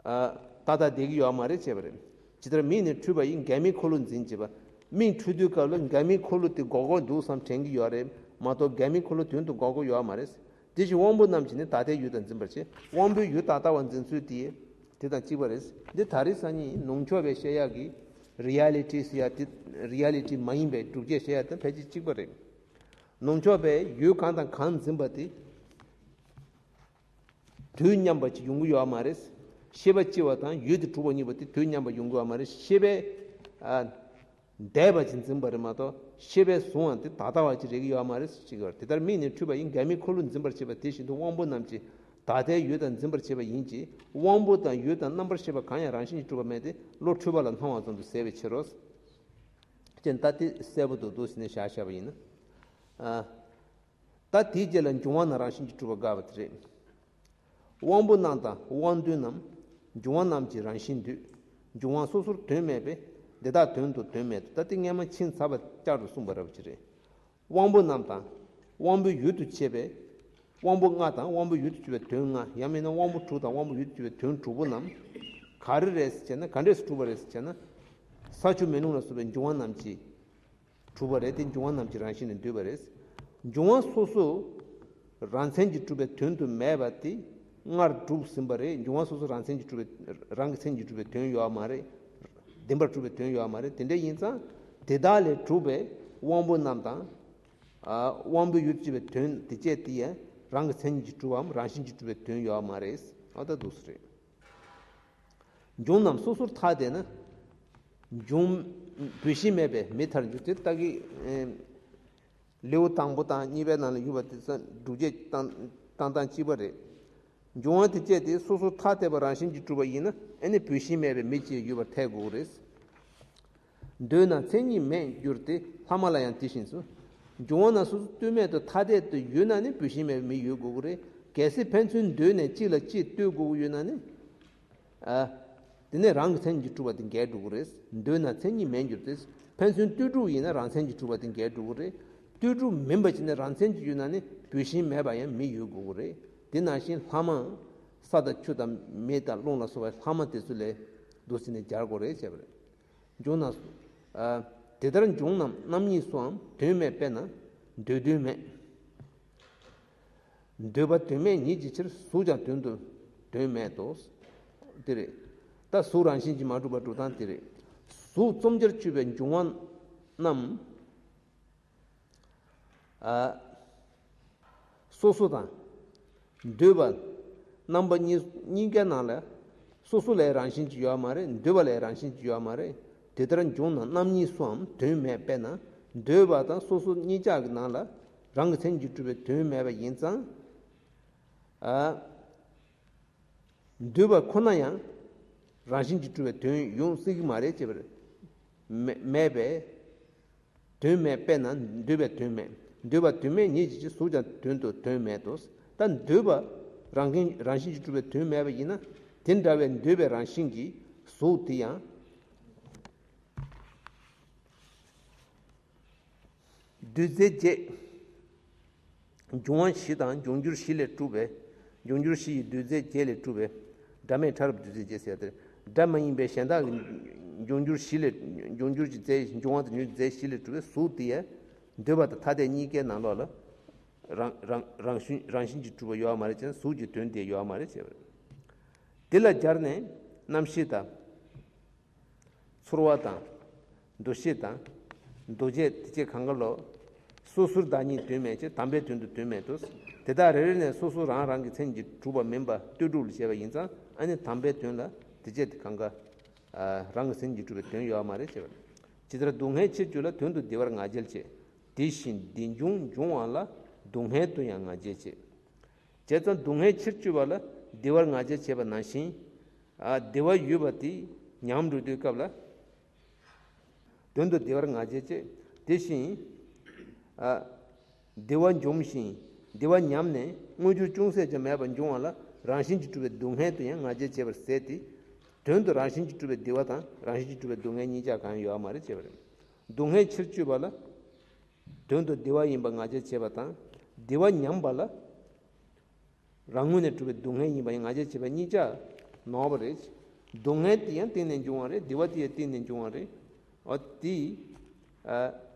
ཨ། ད་ལྟ་བསྡད་ཀྱི་ཡོད་མ་རེད་ཅེས་པ་རེད། ཇི་ལྟར་མིག་ནི་འཁྲུལ་པ་ཡི་འགལ་མེའི་འཁོར་ལོ་འཛིན་ཅེས་པ། མིག་འཁྲུལ་དུས་སྐབས་ལ་འགལ་མེའི་འཁོར་ལོ་དེ་འགོག་གི་འདུག་བསམ་དྲན་གྱི་ཡོད་རེད་མ་གཏོགས་འགལ་མེའི་འཁོར་ལོ་དོན་དུ་འགོག་གི་ཡོད་མ་རེད། དེ་བཞིན་དབང་པོ་རྣམས་ཀྱིས་ནི་ད་ལྟའི་ཡུལ་དང་འཛིན་པར་བྱེད། དབང་པོའི་ཡུལ་ད་ལྟ་བ་འཛིན་ཚུལ་དེ་དེ་དང་གཅིག་པ་རེད། འདི་ད་རེས་སང་ཉིན་ནུབ་ཕྱོགས་པའི་བཤད་ཡག་གི་རི་ཡ་ལི་ཊི་ཟེར་ཡག་དེ། རི་ཡ་ལི་ཊི་མ་ཡིན་པའི་སྒྲུབ་བྱེད་བཤད་ཡག་དང་ཕལ་ཆེར་གཅིག་པ་རེད། ནུབ་ཕྱོགས་པས་ཡུལ་གང་དང་གང་འཛིན་པ་དེ། དུས་མཉམ་པ་ཅིག་ཡོང་གི་ཡོད་མ་རེད། ཤེས་པ་སྐྱེ་བ་དང་ཡུལ་དེ་གྲུབ་པ་གཉིས་པོ་དེ་དུས་མཉམ་པ་ཡོང་གི་ཡོད་མ་རེད། ཤེས་པས། ཨ། འདས་པ་ཅིག་འཛིན་པ་རེད་མ་གཏོགས་ཤེས་པས་བཟུང་བ་དེ་ད་ལྟ་བ་ཅིག་རེག་གི་ཡོད་མ་རེད་ཅེས་པ། དེ་ལྟར་མིག་ནི་འཁྲུལ་པ་ཡི་འགལ་མེའི་འཁོར་ལོ་འཛིན་པར་བྱེད་པ་དེ་བཞིན་དུ་དབང་པོ་རྣམས་ཀྱིས་ད་ལྟའི་ཡུལ་དང་འཛིན་པར་བྱེད་པ་ཡིན་གྱི། དབང་པོ་དང་ཡུལ་དང་རྣམ་པར་ཤེས་པ་གང་ཡང་རང་བཞིན་གྱིས་གྲུབ་པ་མེད་དེ་བློ་འཁྲུལ་པ་ལ་སྣང་བ་ཙམ་དུ་ཟད་པའི་ཕྱིར་རོ། ཅེས་ད་དེ་གསལ་པོ་འདུག་འདུག་ཟེར་ནས་བཞག་བཞག་པ་ཡིན་ན། ཨ། ད་དེའི་རྗེས་ལ་འབྱུང་བ་ན་རང་བཞིན་གྱིས་གྲུབ་པ་དགག་པ་དེ་རེད། དབང་པོ་རྣམས་དང་དབང་དོན་རྣམས། འབྱུང་བ་རྣམས་ཀྱི་རང་བཞིན་འདུས། འབྱུང་བ་སོ་སོར་དོན་མེད་པས་འདི་དག་དོན་དུ་དོན་མེད་དོ། ད་དེ་སྔས་མ་ཕྱིན་ཚར་བ་བསྐྱར་དུ་གསུངས་པ་རབ་ཅིག་རེད། དབང་པོ་རྣམས་དང་དབང་པོའི་ཡུལ་དུ་བྱེད་པའི་དབང་པོ་ལྔ་དང་དབང་པོའི་ཡུལ་དུ་གྱུར་པའི་དོན་ལྔ། ཡང་མིན་ན་དབང་པོ་དྲུག་དང་དབང་པོའི་ཡུལ་དུ་གྱུར་པའི་དོན་དྲུག་པོ་རྣམས་ག་རེ་རེད་ཟེར་བྱས་ན། ག་འདྲས་སུ་གྲུབ་པ་རེད་ཟེར་བྱས་ན། ས་ཆུ་མེ་རླུང་ལ་སོགས་པའི་འབྱུང་བ་རྣམས་ཀྱིས་གྲུབ་པ་རེད་དེ། འབྱུང་བ་རྣམས་ཀྱི་རང་བཞིན་ནི་འདུས་པ་རེད། འབྱུང་བ་སོ་སོ་རང་མཚན་གྱིས་གྲུབ་པའི་དོན་དུ་མེད་པ་དེ་སྔར་གྲུབ་ཟིན་པ་རེད། འབྱུང་བ་སོ་སོ་རང་མཚན་གྱིས་གྲུབ་པའི་རང་གི་མཚན་གྱིས་གྲུབ་པའི་དོན་ཡོད་མ་རེད། བདེན་པར་གྲུབ་པའི་དོན་ཡོད་མ་རེད། དེ་འདྲ་ཡིན་ཙང་དེ་དག་ལས་གྲུབ་པའི་དབང་པོ་རྣམས་དང་། ཨ། དབང་པོའི་ཡུལ་གྱུར་པའི་དོན་དེ་བཅས་དེ་ཡང་རང་གི་མཚན་ཉིད་ཀྱིས་གྲུབ་པའམ་རང་བཞིན་གྱིས་གྲུབ་པའི་དོན་ཡོད་མ་རེད། ཨ། ད་འདུག་སེ་རེད། འབྱུང་རྣམས་སོ་སོར་ཐ་དད་ན། འབྱུང་། བུད་ཤིང་མེད་པས་མེ་ཐར་འགྱུར་ཏེ། ད་གི། ཨེ། ལེའུ་དང་པོ་དང་གཉིས་པའི་ནང་ལ་ཡོད་པ་དེ་ཚོ་སྒྲུབ་བྱེད་བཏང་བཏང་སྟངས་གཅིག་པ་རེད། འབྱུང་བ་དེ་བཅས་ཏེ་སོ་སོར་ཐ་དད་པ་རང་བཞིན་གྱིས་གྲུབ་པ་ཡིན་ན། ཨ་ནི་བུད་ཤིང་མེད་པའི་མི་གཅིག་ཡོད་པར་ཐལ་དགོས་ཀྱི་རེད། འདོད་ན་མཚན་ཉིད་མེད་འགྱུར་ཏེ། ལྷག་མ་ལ་ཡང་དེ་བཞིན་སོ། འབྱུང་བ་ན་སོ་སོ་ལྟོས་མེད་དུ་ཐ་དད་དུ་ཡོད་ན་ནི་བུད་ཤིང་མེད་པའི་མི་ཡོད་དགོས་ཀྱི་རེད། གལ་སྲིད་ཕན་ཚུན་འདོད་ནས་གཅིག་ལ་གཅིག་ལྟོས་དགོས་ཀྱི་ཡོད་ན་ནི། ཨ། དེ་ནས་རང་གི་མཚན་ཉིད་ཀྱིས་གྲུབ་པ་དེ་འགལ་འགྲོ་གི་རེད། འདོད་ན་མཚན་ཉིད་མེད་འགྱུར་ཏེ། ཕན་ཚུན་ལྟོས་གྲུབ་ཡིན་ན་རང་མཚན་གྱིས་གྲུབ་པ་དེ་འགལ་འགྲོ་གི་རེད། ལྟོས་གྲུབ་མིན་པ་ཅིག་ནི་རང་མཚན་གྱིས་ཡོད་ན་ནི་བུད་ཤིང་མེད་པ་ཡང་མི་ཡོད་དགོས་ཀྱི་རེད། དེ་ནང་བཞིན་ལྷག་མ། ས་དང་ཆུ་དང་མེ་དང་རླུང་ལ་སོགས་པའི་ལྷག་མ་དེ་ཚོ་ལས་འདུག་ཟེར་ནས་སྦྱར་དགོས་རེད་བྱས་པ་རེད། འབྱུང་ན། ཨ། དེ་ལྟར་འབྱུང་རྣམས་རྣམ་གཉིས་སུའང་དོན་མེད་པས་ན་འདོད་དོན་མེད། འདོད་པ་དོན་མེད་ཉིད་ཀྱི་ཕྱིར་གཟུགས་ཀྱང་དོན་དུ་དོན་མེད་དོ། དེ་རེད། ད་གཟུགས་རང་བཞིན་གྱིས་མ་གྲུབ་པར་འགྲོ་སྟངས་དེ་རེད། གཟུགས་ཙམ་ཅར་གཅོད་པའི་འབྱུང་བ་རྣམས། ཨ། སོ་སོ་དང་། འདོད་པ། རྣམ་པ་གཉིས་གཉིས་ཀའི་ནང་ལ། སོ་སོ་ལའི་རང་བཞིན་གྱིས་ཡོད་མ་རེད། འདོད་པ་ལའི་རང་བཞིན་གྱིས་ཡོད་མ་རེད། དེ་ལྟར་འབྱུང་ན་རྣམ་གཉིས་སུའང་དོན་མེད་པས་ན། འདོད་པ་དང་སོ་སོ་གཉིས་ཆ་གི་ནང་ལ་རང་གི་མཚན་གྱིས་གྲུབ་པའི་དོན་མེད་པ་ཡིན་ཙང་། ཨ། འདོད་པ་ཁོ་ན་ཡང་རང་བཞིན་གྱིས་གྲུབ་པའི་དོན་ཡོང་སྲིད་ཀྱི་མ་རེད་ཅེས་པར་མེ་མེད་པས། དོན་མེད་པས་ན་འདོད་པའི་དོན་མེད། འདོད་པ་དོན་མེད་ཉིད་ཀྱི་ཕྱིར་གཟུགས་ཀྱང་དོན་དུ་དོན་མེད་དོ། ད་འདོད་པ་རང་གི་རང་བཞིན་གྱིས་གྲུབ་པའི་དོན་མེད་པ་ཡིན་ན། དེ་འདྲ་བའི་འདོད་པའི་རང་བཞིན་གྱིས་གཟུགས་དེ་ཡང་བདུད་རྩི་བརྒྱད། འབྱུང་བ་བཞི་དང་འབྱུང་འགྱུར་བཞི་ལས་གྲུབ་པའི། འབྱུང་འགྱུར་བཞི་ཡི་བདུད་རྩི་བརྒྱད་ལས་གྲུབ་པའི། སྒྲ་མེད་ཕྲ་རབ་བདུད་རྩི་བརྒྱད་ཟེར་ཏེ། སྒྲ་མ་ཡིན་པའི་གཞན་དག་གི་འབྱུང་འགྱུར་བཞི་ལས། འབྱུང་འགྱུར་གྱི་རྫས། འབྱུང་བ་དང་འབྱུང་འགྱུར་རྫས་བཞི་ལས་གྲུབ་པའི་གཟུགས་དེ་ཡང་། འདོད་པ་དང་ཐ་དད་གཉིས་ཀའི་ནང་ལོགས་ལ། རང་རང་རང་བཞིན་རང་བཞིན་གྱིས་གྲུབ་པ་ཡོད་མ་རེད་ཅེ་ན། གཟུགས་ཀྱི་དོན་དེ་ཡོད་མ་རེད་ཅེས་པ་རེད། དེ་ལ་སྦྱར་ནས་རྣམ་ཤེས་དང་། ཚོར་བ་དང་། འདུ་ཤེས་དང་། འདུ་བྱེད་དེ་བཅས་གང་ག་ལོ། སོ་སོར་བདག་ཉིད་དོན་མེད་ཅེས་དམ་པའི་དོན་དུ་དོན་མེད་དོ། དེ་དག་རེ་རེ་ནས་སོ་སོ་རང་རང་གི་མཚན་གྱིས་གྲུབ་པ་མིན་པ་ལྟོས་གྲུབ་ལ་བྱས་པ་ཡིན་ཙང་། ཨ་ནི་དམ་པའི་དོན་ལ་དེ་བཅས་དེ་གང་ག་ཨ། རང་གི་མཚན་གྱིས་གྲུབ་པའི་དོན་ཡོད་མ་རེད་ཅེས་པ། ཇི་ལྟར་སྡུག་བསྔལ་ཕྱིར་གྱུར་ལ། དོན་དུ་བདེ་བར་ང་རྒྱལ་བྱེད། དེ་བཞིན་བདེ་འབྱུང་འབྱུང་བ་ལ། སྡུག་བསྔལ་དུ་ཡང་ང་རྒྱལ་བྱེད། བྱས་ཙང་སྡུག་བསྔལ་ཕྱིར་གྱུར་པ་ལ་བདེ་བར་ང་རྒྱལ་བྱེད་པ་ནང་བཞིན། ཨ། བདེ་བ་ཡོད་པ་དེ་ཉམས་འགྲོ་དུས་སྐབས་ལ། དོན་དུ་བདེ་བར་ང་རྒྱལ་བྱེད། དེ་བཞིན། ཨ། བདེ་བ་འཇོམས་ཤིང་བདེ་བ་ཉམས་ནས་མངོན་གྱུར་ཅུང་ཟད་ཀྱང་མེད་པར་འབྱུང་བ་ལ་རང་བཞིན་གྱིས་གྲུབ་པའི་སྡུག་བསྔལ་དུ་ཡང་ང་རྒྱལ་བྱེད་པར་ཟད་དེ། དོན་དུ་རང་བཞིན་གྱིས་གྲུབ་པའི་བདེ་བ་དང་རང་བཞིན་གྱིས་གྲུབ་པའི་སྡུག་བསྔལ་གཉིས་ཆ་གང་ཡང་ཡོད་མ་རེད་ཅེས་པ་རེད། སྡུག་བསྔལ་ཕྱིར་གྱུར་པ་ལ། དོན་དུ་བདེ་བ་ཡིན་པར་ང་རྒྱལ་བྱེད་པ་དང་། བདེ་བ་ཉམས་པ་ལ། རང་ངོས་ནས་གྲུབ་པའི་སྡུག་བསྔལ་ཡིན་པ་ཡང་ང་རྒྱལ་བྱེད་པ་གཉིས་ཆ་ནོར་བ་རེད། སྡུག་བསྔལ་དེ་ཡང་གཏིང་ནས་འབྱུང་བ་རེད། བདེ་བ་དེ་ཡང་གཏིང་ནས་འབྱུང་བ་རེད། འོ་དེ། ཨ།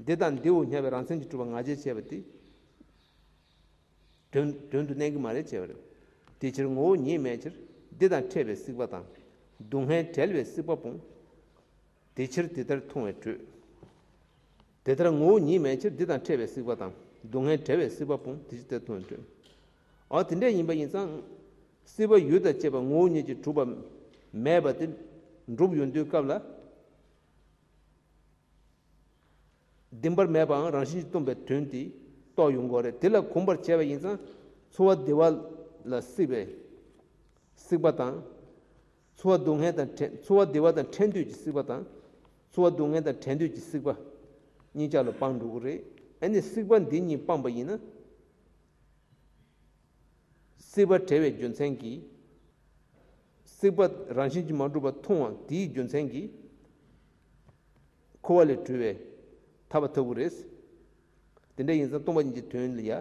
འདི་དང་འདིའོ་སྙམ་པའི་རང་མཚན་གྱིས་གྲུབ་པ་ང་རྒྱལ་བྱས་པ་དེ། དོན་དོན་དུ་གནས་ཀྱི་མ་རེད་བྱས་པ་རེད། དེ་ཕྱིར་ངོ་བོ་ཉིད་མེད་ཕྱིར་འདི་དང་ཕྲད་པའི་སྲིད་པ་དང་། སྡུག་བསྔལ་བྲལ་བའི་སྲིད་པ་སྤོང་། དེ་ཕྱིར་དེ་ལྟར་མཐོང་བས་གྲོལ། དེ་ལྟར་ངོ་བོ་ཉིད་མེད་ཕྱིར་འདི་དང་ཕྲད་པའི་སྲིད་པ་དང་། སྡུག་བསྔལ་བྲལ་བའི་སྲིད་པ་སྤོང་། དེ་ཕྱིར་དེ་ལྟར་མཐོང་བས་གྲོལ། འོ་དེ་འདྲ་ཡིན་པ་ཡིན་ཙང་། སྲིད་པ་ཡུལ་དང་བཅས་པ་ངོ་བོ་ཉིད་ཀྱིས་གྲུབ་པ་མེད་པ་དེ་འགྲུབ་ཡོང་དུས་སྐབས་ལ། བདེན་པར་མེད་པའང་རང་བཞིན་གྱིས་སྟོང་པའི་དོན་དེ་རྟོགས་ཡོང་དགོས་རེད། དེ་ལ་གོམས་པར་བྱས་པ་ཡིན་ཙང་། ཚོར་བ་བདེ་བ་ལ་སྲིད་པའི་སྲིད་པ་དང་། ཚོར་བ་སྡུག་བསྔལ་དང་བྲལ། ཚོར་བ་བདེ་བ་དང་བྲལ་འདོད་ཀྱི་སྲིད་པ་དང་། ཚོར་བ་སྡུག་བསྔལ་དང་བྲལ་འདོད་ཀྱི་སྲིད་པ་གཉིས་ཆ་ལ་སྤངས་འགྲོ་གི་རེད། ཨ་ནི་སྲིད་པ་འདི་གཉིས་སྤངས་པ་ཡིན་ན། སྲིད་པ་བྲལ་བའི་རྒྱུ་མཚན་གྱིས། སྲིད་པ་རང་བཞིན་གྱིས་མ་གྲུབ་པ་མཐོང་བ་དེའི་རྒྱུ་མཚན་གྱིས། འཁོར་བ་ལས་གྲོལ་བའི་ཐར་པ་ཐོབ་ཀྱི་རེད། དེ་འདྲ་ཡིན་ཙང་སྟོང་པ་ཉིད་ཀྱི་དོན་ལ་ཡ།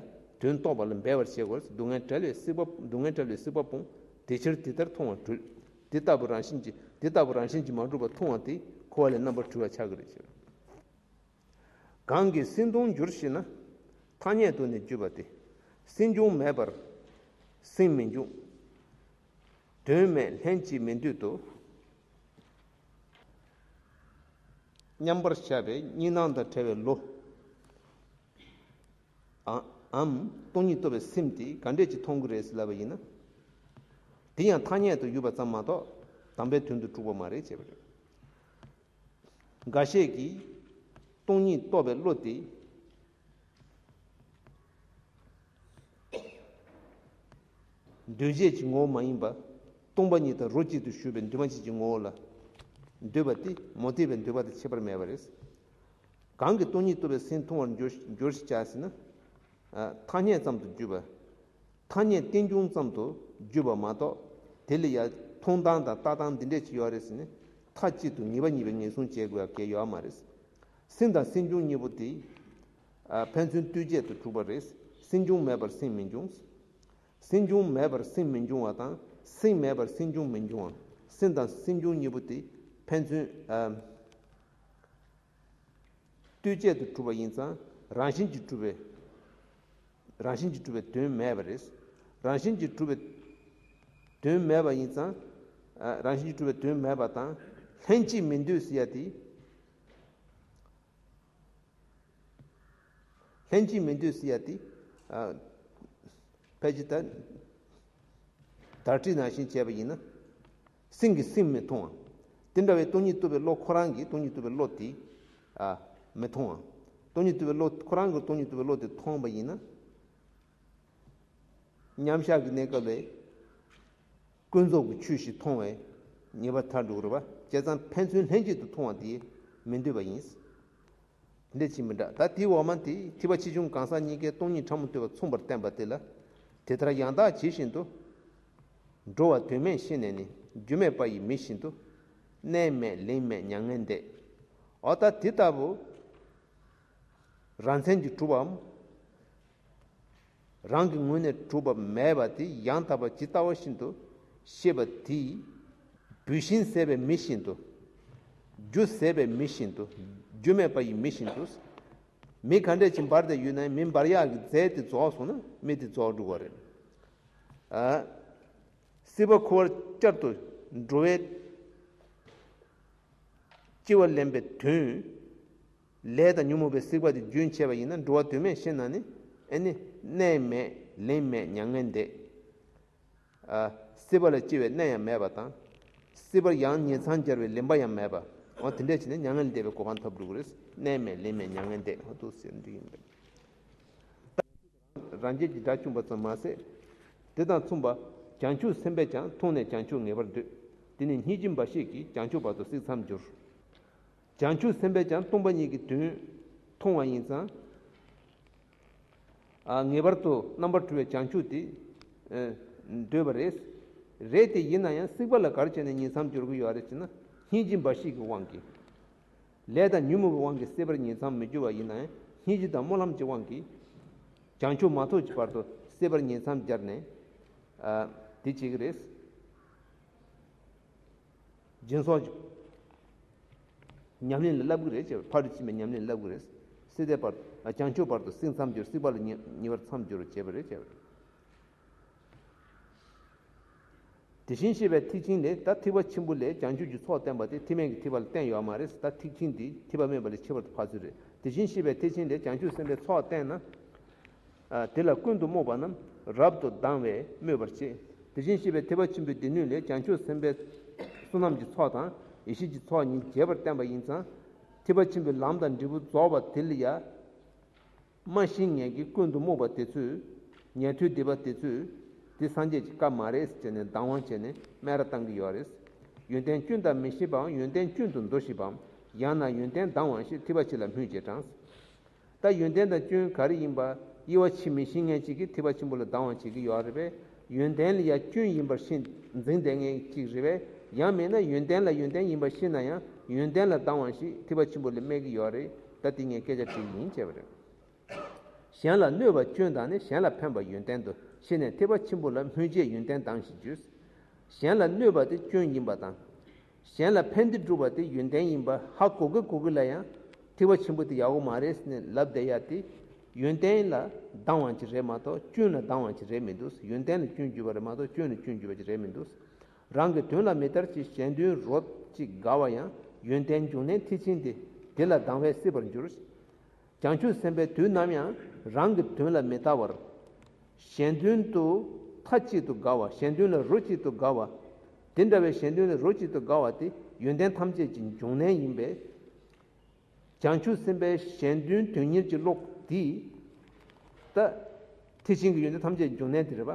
དོན་རྟོགས་པ་ལ་འབད་པར་བྱེད་དགོས། སྡུག་བསྔལ་བྲལ་བའི་སྲིད་པ། སྡུག་བསྔལ་བྲལ་བའི་སྲིད་པ་སྤོང་། དེ་ཕྱིར་དེ་ལྟར་མཐོང་བས་གྲོལ། དེ་ལྟ་བུ་རང་བཞིན་གྱིས། དེ་ལྟ་བུ་རང་བཞིན་གྱིས་མ་གྲུབ་པ་མཐོང་བ་དེ་འཁོར་བ་ལས་རྣམ་པར་གྲོལ་བར་བྱ་གི་རེད་ཟེར། གང་གིས་སྲིད་སྟོང་འགྱུར་ཤེས་ན། ཐ་སྙད་དུ་ནི་བརྗོད་པ་སྟེ། སྲིད་འབྱུང་མེད་པར་སྲིད་མི་འབྱུང་། དོན་མེད་ལྷན་ཅིག་མི་འདོད་དོ། མཉམ་པར་བཞག་པའི་གཉིས་སྣང་དང་བྲལ་བའི་བློ། ཨ། འམ། སྟོང་ཉིད་རྟོགས་པའི་སེམས་དེ་ག་འདྲས་ཅིག་མཐོང་གི་རེད་ཟེར་ལབ་པ་ཡིན་ན། དེ་ཡང་ཐ་སྙད་དུ་ཡོད་པ་ཙམ་མ་གཏོགས་དམ་པའི་དོན་དུ་གྲུབ་པ་མ་རེད་ཅེས་པ་རེད། འགའ་ཤས་ཀྱིས་སྟོང་ཉིད་རྟོགས་པའི་བློ་དེ་ འདུས་བྱས་ཀྱི་ངོ་བོ་མ་ཡིན་པ། སྟོང་པ་ཉིད་དང་རོ་གཅིག་ཏུ་ཞུགས་པའི་འདུས་མ་བྱས་ཀྱི་ངོ་བོ་ལ་འདུས་པ་སྟེ། མུ་སྟེགས་པའི་འདུས་པ་དང་ཁྱད་པར་མེད་པ་རེད། གང་གིས་སྟོང་ཉིད་རྟོགས་པའི་སེམས་མཐོང་བར་འགྱུར་འགྱུར་ཞེས་བྱ་ཟེར་ན། ཨ། ཐ་སྙད་ཙམ་དུ་བརྗོད་པ། ཐ་སྙད་རྟེན་འབྱུང་ཙམ་དུ་བརྗོད་པ་མ་གཏོགས། དེ་ལ་ཡང་མཐོང་སྟངས་དང་ལྟ་སྟངས་འདི་འདྲས་ཅིག་ཡོད་རེད་ཟེར་ནས་མཐའ་གཅིག་ཏུ་ངེས་པ་ཉིད་པའི་ངེས་བཟུང་བྱེད་དགོས་ཡ་གལ་ཡོད་མ་རེད། སེམས་དང་སེམས་བྱུང་གཉིས་པོ་དེ། ཨ། ཕན་ཚུན་ལྟོས་བཅས་སུ་གྲུབ་པ་རེད། སེམས་བྱུང་མེད་པར་སེམས་མི་འབྱུང་། སེམས་བྱུང་མེད་པར་སེམས་མི་འབྱུང་བ་དང་། སེམས་མེད་པར་སེམས་བྱུང་མི་འབྱུང་བ། སེམས་དང་སེམས་བྱུང་གཉིས་པོ་དེ་ཕན་ཚུན། ཨ། ལྟོས་བཅས་སུ་གྲུབ་པ་ཡིན་ཙང་རང་བཞིན་གྱིས་གྲུབ་པའི། རང་བཞིན་གྱིས་གྲུབ་པའི་དོན་མེད་པ་རེད། རང་བཞིན་གྱིས་གྲུབ་པའི་དོན་མེད་པ་ཡིན་ཙང་། ཨ། རང་བཞིན་གྱིས་གྲུབ་པའི་དོན་མེད་པ་དང་། ལྷན་ཅིག་མི་འདོད་ཟེར་ཡ་དེ། ལྷན་ཅིག་མི་འདོད་ཟེར་ཡ་དེ། ཨ། ཕལ་ཆེར་ད། དར་ཊིག་ནང་བཞིན་བྱས་པ་ཡིན་ན། སེམས་ཀྱིས་སེམས་མི་མཐོང་བ། དེ་འདྲ་བའི་སྟོང་ཉིད་རྟོགས་པའི་བློ་ཁོ་རང་གིས་སྟོང་ཉིད་རྟོགས་པའི་བློ་དེ། ཨ། མི་མཐོང་བ། སྟོང་ཉིད་རྟོགས་པའི་བློ་ཁོ་རང་གིས་སྟོང་ཉིད་རྟོགས་པའི་བློ་དེ་མཐོང་བ་ཡིན་ན། མཉམ་བཞག་གི་གནས་སྐབས་ལས། ཀུན་རྫོབ་ཀྱི་ཆོས་ཤིག་མཐོང་བས་ངེས་པར་ཐལ་འགྲོ་གི་རེད་པ། བྱས་ཙང་ཕན་ཚུན་ལྷན་ཅིག་ཏུ་མཐོང་བ་དེ་མི་འདོད་པ་ཡིན། འདི་ཅིག་མི་འདྲ། ད་དེའི་འོག་མ་དེ་ཐེག་པ་ཆེ་ཆུང་གང་ཟག་གཉིས་ཀས་སྟོང་ཉིད་ཕྲ་མོ་ལྟོས་པ་མཚུངས་པར་བསྟན་པ་དེ་ལ། དེ་ལྟར་ཡང་དག་ཇི་བཞིན་དུ། འགྲོ་བ་དོན་མེད་ཤེས་ནས་ནི། རྒྱུ་མེད་པ་ཡི་མི་བཞིན་དུ། གནས་མེད་ལེན་མེད་མྱ་ངན་འདས། འོ་ད་དེ་ལྟ་བུ། རང་མཚན་གྱིས་གྲུབ་པའམ། རང་གི་ངོས་ནས་གྲུབ་པ་མེད་པ་དེ་ཡང་དག་པ་ཇི་ལྟ་བ་བཞིན་དུ་ཤེས་པ་དེས། བུད་ཤིང་ཟད་པའི་མེ་བཞིན་དུ། རྒྱུ་ཟད་པའི་མེ་བཞིན་དུ། རྒྱུ་མེད་པ་ཡི་མེ་བཞིན་དུ། མེ་ག་འདྲས་ཅིག་འབར་ཏེ་ཡོད་ན་ཡང་མེ་འབར་ཡག་གི་རྫས་དེ་རྫོགས་སོང་ན་མེ་དེ་རྫོགས་འགྲོ་གི་རེད། ཨ། སྲེད་པ་འཁོར་བར་བསྐྱར་དུ་འགྲོ་བའི་ལྕི་བ་ལེན་པའི་དོན། ལས་དང་ཉོན་མོངས་པའི་སྲེད་པ་དེ་རྒྱུན་ཆད་པ་ཡིན་ན་འགྲོ་བ་དོན་མེད་ཤེས་ན་ནི། ཨེ་ནི། གནས་མེད་ལེན་མེད་མྱ་ངན་འདས། ཨ། སྲེད་པ་ལ་སྐྱེ་བའི་གནས་ཡང་མེད་པ་དང་། སྲེད་པར་ཡང་ཉེ་མཚང་སྦྱར་བའི་ལེན་པ་ཡང་མེད་པ། འོ་དེ་འདྲས་བྱས་ནས་མྱ་ངན་ལས་འདས་པའི་གོ་འཕང་ཐོབ་འགྲོ་གི་རེད། གནས་མེད་ལེན་མེད་མྱ་ངན་འདས། འོ་འདུག་ཟེར་འདི་ཡིན་པས། རང་རྒྱལ་གྱི་སྒྲ་བཅུག་པ་ཙམ་མ་ཟད། དེ་དང་མཚུངས་པ། བྱང་ཆུབ་སེམས་དཔས་ཀྱང་མཐོང་ནས་བྱང་ཆུབ་ངེས་པར་འདོད། དེ་ནི་སྙིང་རྗེ་འབའ་ཞིག་གིས་བྱང་ཆུབ་བར་དུ་བསྲེགས་མཚམས་སྦྱོར། བྱང་ཆུབ་སེམས་དཔས་ཀྱང་སྟོང་པ་ཉིད་ཀྱི་དོན་མཐོང་བ་ཡིན་ཙང་། ཨ། ངེས་པར་དུ་རྣམ་པར་གྲོལ་བའི་བྱང་ཆུབ་དེ། ཨ། འདོད་པ་རེད། རེད་དེ་ཡིན་ན་ཡང་སྲེད་པ་ལ་ག་རེ་བྱས་ནས་ཉེ་མཚམས་སྦྱོར་གྱི་ཡོད་རེད་ཅེ་ན། སྙིང་རྗེ་འབའ་ཞིག་གི་དབང་གིས། ལས་དང་ཉོན་མོངས་པའི་དབང་གིས་སྲེད་པར་ཉེ་མཚམས་མི་སྦྱོར་བ་ཡིན་ན་ཡང་སྙིང་རྗེ་དང་སྨོན་ལམ་གྱི་དབང་གིས། བྱང་ཆུབ་མ་ཐོབ་ཀྱི་བར་དུ་སྲེད་པར་ཉེ་མཚམས་སྦྱར་ནས། ཨ། དེ་བྱེད་ཀྱི་རེད། སྦྱིན་སོགས་ཀྱི་ཉམས་ལེན་ལ་བསླབ་ཀྱི་རེད་ཅེས། ཕ་རོལ་ཕྱིན་པའི་ཉམས་ལེན་བསླབ་ཀྱི་རེད། སྲིད་པའི་བར། ཨ། བྱང་ཆུབ་བར་དུ་བསྲེགས་མཚམས་སྦྱོར། སྲེད་པ་ལ་ཉེ་ཉེ་བར་མཚམས་སྦྱོར་བྱེད་པ་རེད་ཅེས། དེ་བཞིན་གཤེགས་པའི་ཐེག་ཆེན་ལས། ད་ཐེག་པ་ཆེན་པོ་ལས་བྱང་ཆུབ་ཀྱི་ཚོགས་བསྟན་པ་དེ་ཐེག་དམན་གྱི་ཐེག་པ་ལ་བསྟན་ཡོད་མ་རེད། ད་ཐེག་ཆེན་དེ་ཐེག་པ་དམན་པ་ལས་ཁྱད་པར་དུ་འཕགས་ཚུལ་རེད། དེ་བཞིན་གཤེགས་པའི་ཐེག་ཆེན་ལས་བྱང་ཆུབ་སེམས་དཔའི་ཚོགས་བསྟན་ན། ཨ། དེ་ལ་ཀུན་ཏུ་རྨོངས་པ་རྣམས་རབ་ཏུ་སྡང་བས་སྨོད་པར་བྱེད། དེ་བཞིན་གཤེགས་པའི་ཐེག་པ་ཆེན་པོའི་སྡེ་སྣོད་ལས་བྱང་ཆུབ་སེམས་དཔའི་བསོད་ནམས་ཀྱི་ཚོགས་དང་ཡེ་ཤེས་ཀྱི་ཚོགས་གཉིས་རྒྱས་པར་བསྟན་པ་ཡིན་ཙང་། ཐེག་པ་ཆེན་པོའི་ལམ་དང་འབྲས་བུ་རྫོགས་པ་དེ་ལ་ཡང་སྨྲ་ཤེས་མཁན་གྱི་ཀུན་ཏུ་རྨོངས་པ་དེ་ཚོས། ཉན་ཐོས་སྡིག་པ་དེ་ཚོས། དེ་སངས་རྒྱས་ཀྱི་བཀའ་མ་རེད་ཟེར་ནས་སྡང་བ་བྱས་ནས་སྨད་ར་བཏང་གི་ཡོད་རེད། ཡོན་ཏན་སྐྱོན་དང་མི་ཤེས་པའམ་ཡོན་ཏན་སྐྱོན་དུ་འདོགས་ཤེས་པའམ། ཡང་ན་ཡོན་ཏན་སྡང་བ་ཞེས་ཐེག་པ་ཆེ་ལ་སྨོད་ཅེས་དྲངས། ད་ཡོན་ཏན་དང་སྐྱོན་ག་རེ་ཡིན་པ་དབྱེ་བ་ཕྱེ་མི་ཤེས་མཁན་ཅིག་གིས་ཐེག་པ་ཆེན་པོ་ལ་སྡང་བ་བྱེད་ཀྱི་ཡོད་རེད་པས། ཡོན་ཏན་ལ་ཡང་སྐྱོན་ཡིན་པར་ཤེས་འཛིན་བསྡད་མཁན་ཅིག་རེད་པས། ཡང་མིན་ན་ཡོན་ཏན་ལ་ཡོན་ཏན་ཡིན་པར་ཤེས་ན་ཡང་ཡོན་ཏན་ལ་སྡང་བ་ཞིག་ཐེག་པ་ཆེན་པོ་ལ་སྨད་ཀྱི་ཡོད་རེད། ད་དེ་ངས་སྐད་ཆ་དྲིས་ཡིན་བྱས་པ་རེད། གཞན་ལ་གནོད་པ་སྐྱོན་དང་ནི། གཞན་ལ་ཕན་པ་ཡོན་ཏན་དུ་ཤེས་ནས། ཐེག་པ་ཆེན་པོ་ལ་སྨོད་བྱས་ཡོན་ཏན་དང་ཞེས་བརྗོད། གཞན་ལ་གནོད་པ་དེ་སྐྱོན་ཡིན་པ་དང་། གཞན་ལ་ཕན་བདེ་སྒྲུབ་པ་དེ་ཡོན་ཏན་ཡིན་པ་ཧ་གོ་གི་གོ་གི་ལ་ཡང་ཐེག་པ་ཆེན་པོ་དེ་ཡག་པོ་མ་རེད་ཟེར་ནས་ལབ་བསྡད་ཡ་དེ། ཡོན་ཏན་ལ་སྡང་བ་ཅིག་རེད་མ་གཏོགས་སྐྱོན་ལ་སྡང་བ་ཅིག་རེད་མི་འདུག་ཡོན་ཏན་ལ་སྐྱོན་བརྗོད་པ་རེད་མ་གཏོགས་སྐྱོན་ལ་སྐྱོན་བརྗོད་པ་ཅིག་རེད་མི་འདུག་རང་གི་དོན་ལ་མི་ལྟར་ཅིག་གཞན་དོན་རོ་ཅིག་དགའ་བ་ཡང་ཡོན་ཏན་འབྱུང་གནས་ཐེག་ཆེན་ཏེ། དེ་ལ་སྡང་བས་སྲེད་པར་འགྱུར། བྱང་ཆུབ་སེམས་དཔས་དུས་ནམ་ཡང་རང་གི་དོན་ལ་མི་ལྟ་བར། གཞན་དོན་དུ་མཐའ་གཅིག་ཏུ་དགའ་བ། གཞན་དོན་ལ་རོ་གཅིག་ཏུ་དགའ་བ། དེ་འདྲ་བའི་གཞན་དོན་ལ་རོ་གཅིག་ཏུ་དགའ་བ་དེ་ཡོན་ཏན་ཐམས་ཅད་ཀྱི་འབྱུང་གནས་ཡིན་པས། བྱང་ཆུབ་སེམས་དཔའི་གཞན་དོན་དོན་གཉེར་གྱི་བློ་འདི། ད། ཐེག་ཆེན་གྱི་ཡོན་ཏན་ཐམས་ཅད་འབྱུང་གནས་དེ་རེད་པ།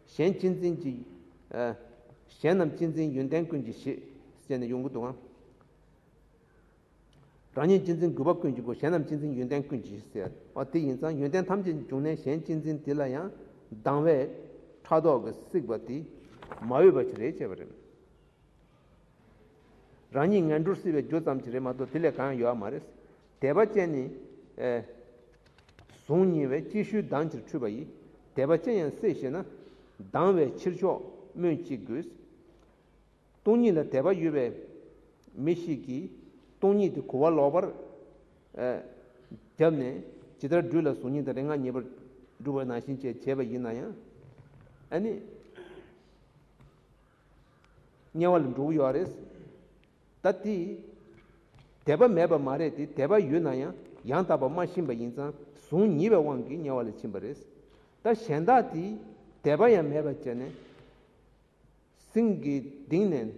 གཞན་གཅེས་འཛིན་གྱི། ཨ། གཞན་རྣམས་གཅེས་འཛིན་ཡོན་ཏན་ཀུན་གྱི་གཞི། ཟེར་ནས་ཡོང་གི་འདུག་གམ། རང་ཉིད་གཅེས་འཛིན་རྒུད་པ་ཀུན་གྱི་སྒོ། གཞན་རྣམས་གཅེས་འཛིན་ཡོན་ཏན་ཀུན་གྱི་གཞི་ཟེར། འོ་དེ་ཡིན་ཙང་ཡོན་ཏན་ཐམས་ཅད་ཀྱི་འབྱུང་གནས་གཞན་གཅེས་འཛིན་དེ་ལ་ཡང་སྡང་བའི་ཕྲག་དོག་གིས་བསྲེགས་པ་དེ་མ་འོས་པ་ཞིག་རེད་ཅེས་པ་རེད། རང་ཉིད་ངན་འགྲོར་བསྲེགས་པའི་རྒྱུ་ཙམ་ཞིག་རེད་མ་གཏོགས་དེ་ལས་གང་ཡང་ཡོད་མ་རེད། དད་པ་ཅན་ནི། ཨེ། གཟུངས་བརྙིལ་བས་ཅིག་ཤོས་སྡང་གིར་འཁྲུལ་པ་ཡིས། དད་པ་ཅན་ཡང་བསྲེགས་ཤེ་ན། སྡང་བའི་ཕྱིར་ཆོག་སྨོས་ཅི་དགོས། སྟོང་ཉིད་ལ་དད་པ་ཡོད་པའི་མི་ཞིག་གིས་སྟོང་ཉིད་དེ་གོ་བ་ལོག་པར། ཨེ། བརྒྱབ་ནས་ཇི་ལྟར་སྦྲུལ་ལ་གཟུགས་བརྙན་དང་རིག་སྔགས་བརྙན་པར་སྒྲུབ་པ་ནང་བཞིན་བྱས་བྱས་པ་ཡིན་ན་ཡང་། ཨ་ནི། དམྱལ་བ་ལ་འགྲོ་གི་ཡོད་རེད། ད་དེ། དད་པ་མེད་པ་མ་རེད་དེ། དད་པ་ཡོད་ན་ཡང་ཡང་དག་པར་མ་ཤེས་པ་ཡིན་ཙང་གཟུངས་བརྙིལ་བའི་དབང་གིས་དམྱལ་བ་ལ་ཕྱིན་པ་རེད། ད་གཞན་དག་དེ་དད་པ་ཡང་མེད་པ་བྱས་ནས། སེམས་ཀྱི་གཏིང་ནས་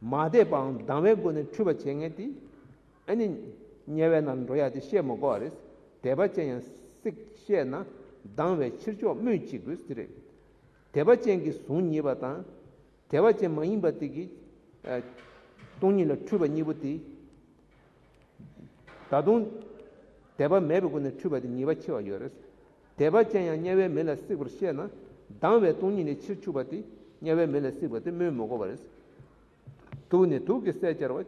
མ་དད་པའམ་སྡང་བའི་སྒོ་ནས་འཁྲུལ་པ་བྱེད་མཁན་དེ། ཨ་ནི། དམྱལ་བའི་ནང་འགྲོ་ཡག་དེ་བཤད་མི་དགོས་པ་རེད། དད་པ་ཅན་ཡང་བསྲེགས་ཤེ་ན། སྡང་བའི་ཕྱིར་ཆོག་སྨོས་ཅི་དགོས་ཟེར་རེད། དད་པ་ཅན་གྱི་གཟུངས་བརྙིལ་བ་དང་། དད་པ་ཅན་མ་ཡིན་པ་དེ་གིས། ཨ། སྟོང་ཉིད་ལ་འཁྲུལ་པ་གཉིས་པོ་དེ། ད་དུང་། དད་པ་མེད་པའི་སྒོ་ནས་འཁྲུལ་པ་དེ་ཉེས་པ་ཆེ་བ་ཡོད་རེད། དད་པ་ཅན་ཡང་དམྱལ་བའི་མེ་ལ་བསྲེགས་པར་ཤེས་ན། སྡང་བའི་སྟོང་ཉིད་ལས་ཕྱིར་འཁྱུད་པ་དེ་དམྱལ་བའི་མེ་ལ་བསྲེགས་པ་དེ་སྨོས་མི་དགོས་པ་རེད། དུག་ནི་དུག་གིས་བསལ་བྱ་བ།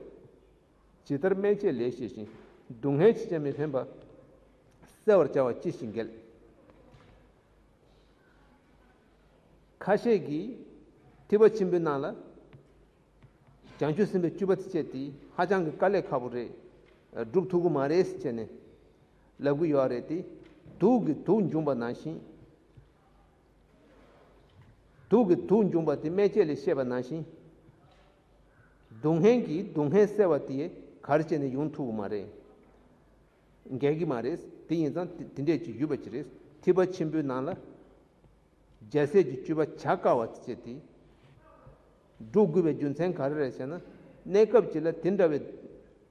ཇི་ལྟར་སྨན་དཔྱད་ལས་ཤེས་ཤིང་། སྡུག་བསྔལ་ཅིས་ཀྱང་མི་ཕན་པ། བསལ་བར་བྱ་བ་ཅི་ཞིག་འགལ། ཁ་ཤས་ཀྱིས་ཐེག་པ་ཆེན་པོའི་ནང་ལ། བྱང་ཆུབ་སེམས་དཔའི་སྤྱོད་པ་དེ་བྱས་ཏེ་ཧ་ཅང་གི་དཀའ་ལས་ཁག་པོ་རེད། སྒྲུབ་ཐུབ་ཀྱི་མ་རེད་ཟེར་བྱས་ནས་ལབ་ཀྱི་ཡོད་རེད་དེ། དུག་གིས་དུག་འཇོམས་པ་ནང་བཞིན། དུག་གིས་དུག་འཇོམས་པ་དེ་སྨན་དཔྱད་ལས་ཤེས་པ་ནང་བཞིན། སྡུག་བསྔལ་གྱིས་སྡུག་བསྔལ་བསལ་བ་དེ་ག་རེ་བྱས་ནས་ཡོང་ཐུབ་ཀྱི་མ་རེད། འགལ་གྱི་མ་རེད། དེ་ཡིན་ཙང་དེ་དེ་འདྲས་ཅིག་ཡོད་པ་ཅིག་རེད། ཐེག་པ་ཆེན་པོའི་ནང་ལ། རྒྱལ་སྲས་ཀྱི་སྤྱོད་པ་བྱ་དཀའ་བ་དེ་བྱས་ཏེ། སྒྲུབ་དགོས་པའི་རྒྱུ་མཚན་ག་རེ་རེད་ཟེར་ན། གནས་སྐབས་ཅིག་ལ་དེ་འདྲ་བའི།